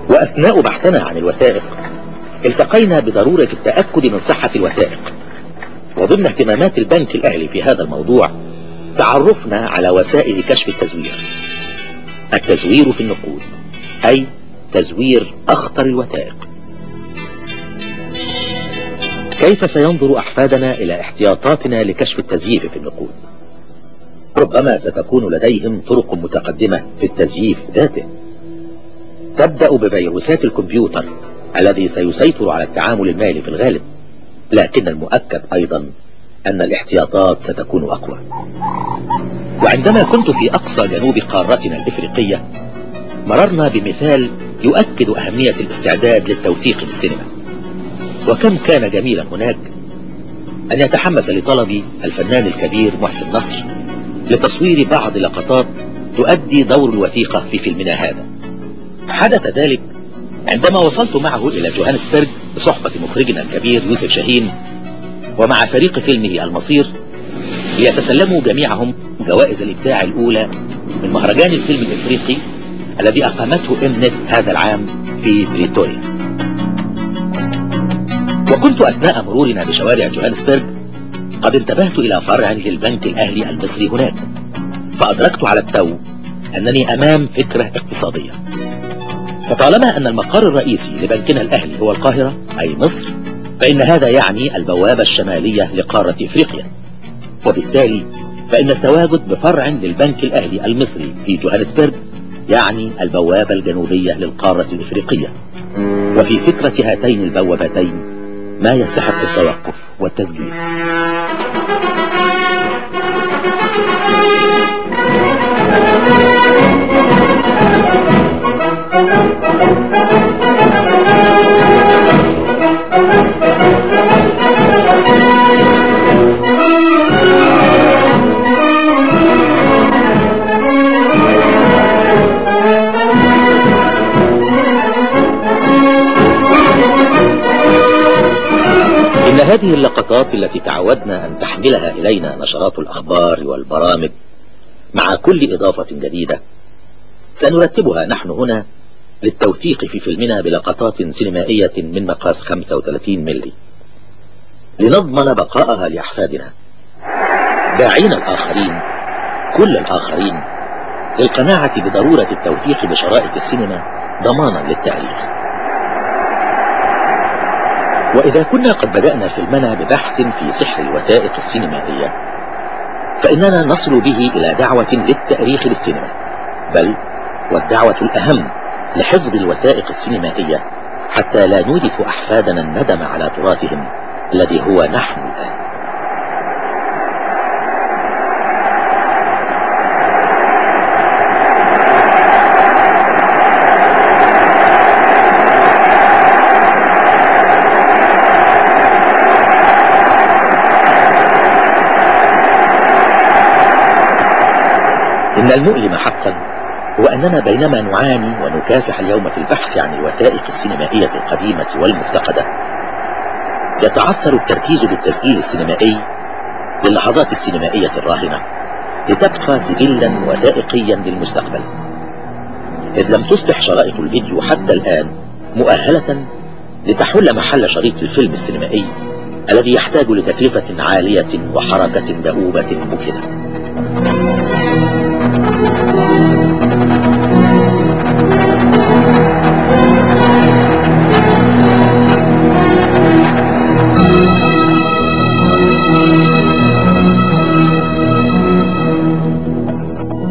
وأثناء بحثنا عن الوثائق التقينا بضرورة التأكد من صحة الوثائق، وضمن اهتمامات البنك الأهلي في هذا الموضوع تعرفنا على وسائل كشف التزوير. التزوير في النقود، أي تزوير أخطر الوثائق. كيف سينظر أحفادنا إلى احتياطاتنا لكشف التزييف في النقود؟ ربما ستكون لديهم طرق متقدمة في التزييف ذاته، تبدأ بفيروسات الكمبيوتر الذي سيسيطر على التعامل المالي في الغالب، لكن المؤكد أيضا أن الاحتياطات ستكون أقوى. وعندما كنت في أقصى جنوب قارتنا الإفريقية مررنا بمثال يؤكد أهمية الاستعداد للتوثيق بالسينما، وكم كان جميلا هناك أن يتحمس لطلب الفنان الكبير محسن نصر لتصوير بعض لقطات تؤدي دور الوثيقة في فيلمنا هذا. حدث ذلك عندما وصلت معه إلى جوهانسبرغ بصحبة مخرجنا الكبير يوسف شاهين ومع فريق فيلمه المصير، ليتسلموا جميعهم جوائز الإبداع الأولى من مهرجان الفيلم الإفريقي الذي أقامته إمنت هذا العام في بريتوريا. وكنت أثناء مرورنا بشوارع جوهانسبرغ قد انتبهت إلى فرع للبنك الأهلي المصري هناك، فأدركت على التو أنني أمام فكرة اقتصادية. فطالما أن المقر الرئيسي لبنكنا الأهلي هو القاهرة أي مصر، فإن هذا يعني البوابة الشمالية لقارة إفريقيا، وبالتالي فإن التواجد بفرع للبنك الأهلي المصري في جوهانسبرغ يعني البوابة الجنوبية للقارة الإفريقية. وفي فكرة هاتين البوابتين ما يستحق التوقف والتسجيل. هذه اللقطات التي تعودنا أن تحملها إلينا نشرات الأخبار والبرامج مع كل إضافة جديدة، سنرتبها نحن هنا للتوثيق في فيلمنا بلقطات سينمائية من مقاس 35 ملي لنضمن بقاءها لأحفادنا، داعين الآخرين، كل الآخرين، للقناعة بضرورة التوثيق بشرائط السينما ضمانا للتاريخ. وإذا كنا قد بدأنا فيلمنا ببحث في سحر الوثائق السينمائية، فإننا نصل به إلى دعوة للتأريخ للسينما، بل والدعوة الأهم لحفظ الوثائق السينمائية حتى لا نورث أحفادنا الندم على تراثهم الذي هو نحن الآن. إن المؤلم حقا هو أننا بينما نعاني ونكافح اليوم في البحث عن الوثائق السينمائية القديمة والمفتقدة، يتعثر التركيز بالتسجيل السينمائي للحظات السينمائية الراهنة لتبقى سجلا وثائقيا للمستقبل، إذ لم تصبح شرائط الفيديو حتى الآن مؤهلة لتحل محل شريط الفيلم السينمائي الذي يحتاج لتكلفة عالية وحركة دؤوبة مجهدة.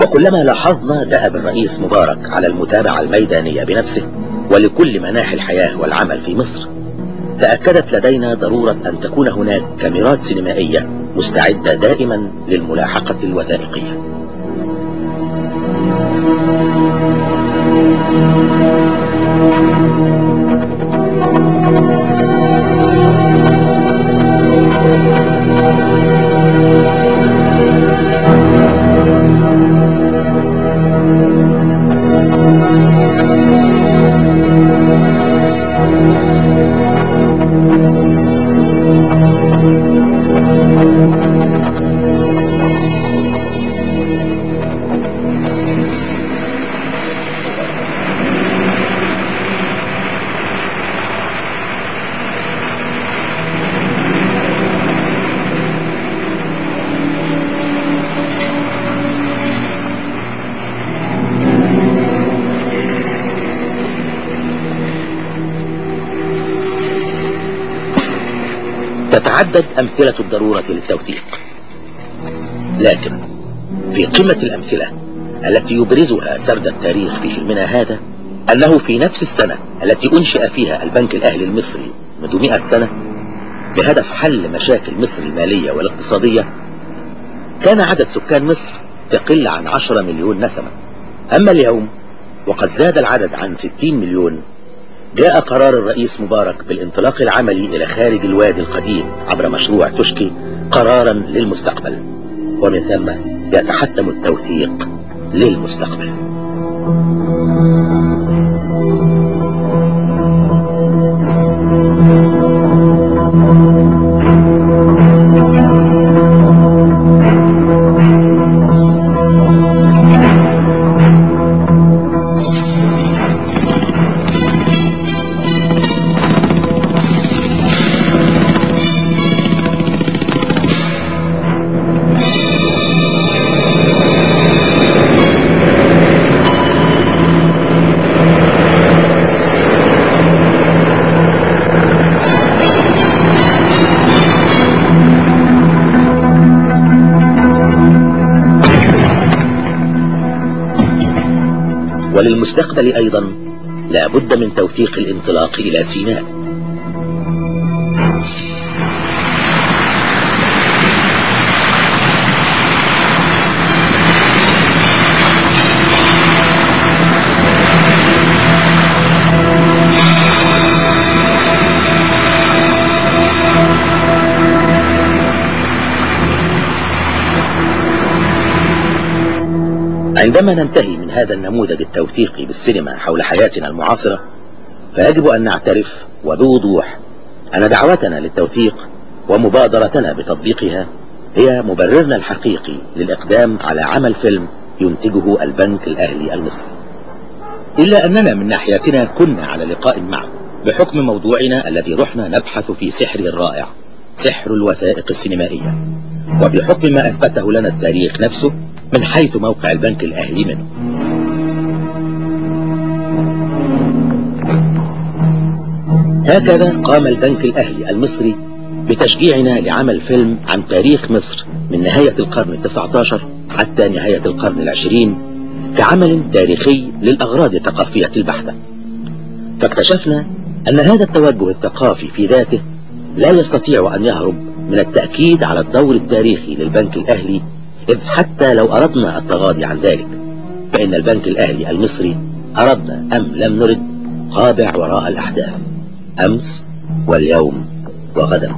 وكلما لاحظنا دأب الرئيس مبارك على المتابعة الميدانية بنفسه ولكل مناحي الحياة والعمل في مصر، تأكدت لدينا ضرورة أن تكون هناك كاميرات سينمائية مستعدة دائما للملاحقة الوثائقية. تتعدد أمثلة الضرورة للتوثيق، لكن في قمة الأمثلة التي يبرزها سرد التاريخ في فيلمنا هذا أنه في نفس السنة التي أنشئ فيها البنك الأهلي المصري منذ 100 سنة بهدف حل مشاكل مصر المالية والاقتصادية، كان عدد سكان مصر يقل عن 10 مليون نسمة. أما اليوم وقد زاد العدد عن 60 مليون، جاء قرار الرئيس مبارك بالانطلاق العملي إلى خارج الوادي القديم عبر مشروع توشكي قرارا للمستقبل، ومن ثم يتحتم التوثيق للمستقبل. وللمستقبل أيضا لا بد من توثيق الانطلاق إلى سيناء. عندما ننتهي من هذا النموذج التوثيقي بالسينما حول حياتنا المعاصرة، فيجب أن نعترف وبوضوح أن دعوتنا للتوثيق ومبادرتنا بتطبيقها هي مبررنا الحقيقي للإقدام على عمل فيلم ينتجه البنك الأهلي المصري. إلا أننا من ناحيتنا كنا على لقاء معه بحكم موضوعنا الذي رحنا نبحث في سحره الرائع، سحر الوثائق السينمائية، وبحكم ما أثبته لنا التاريخ نفسه من حيث موقع البنك الأهلي منه. هكذا قام البنك الأهلي المصري بتشجيعنا لعمل فيلم عن تاريخ مصر من نهاية القرن 19 حتى نهاية القرن 20 كعمل تاريخي للأغراض الثقافية البحتة. فاكتشفنا أن هذا التوجه الثقافي في ذاته لا يستطيع أن يهرب من التأكيد على الدور التاريخي للبنك الأهلي، إذ حتى لو أردنا التغاضي عن ذلك فإن البنك الأهلي المصري أردنا أم لم نرد قابع وراء الأحداث أمس واليوم وغدا.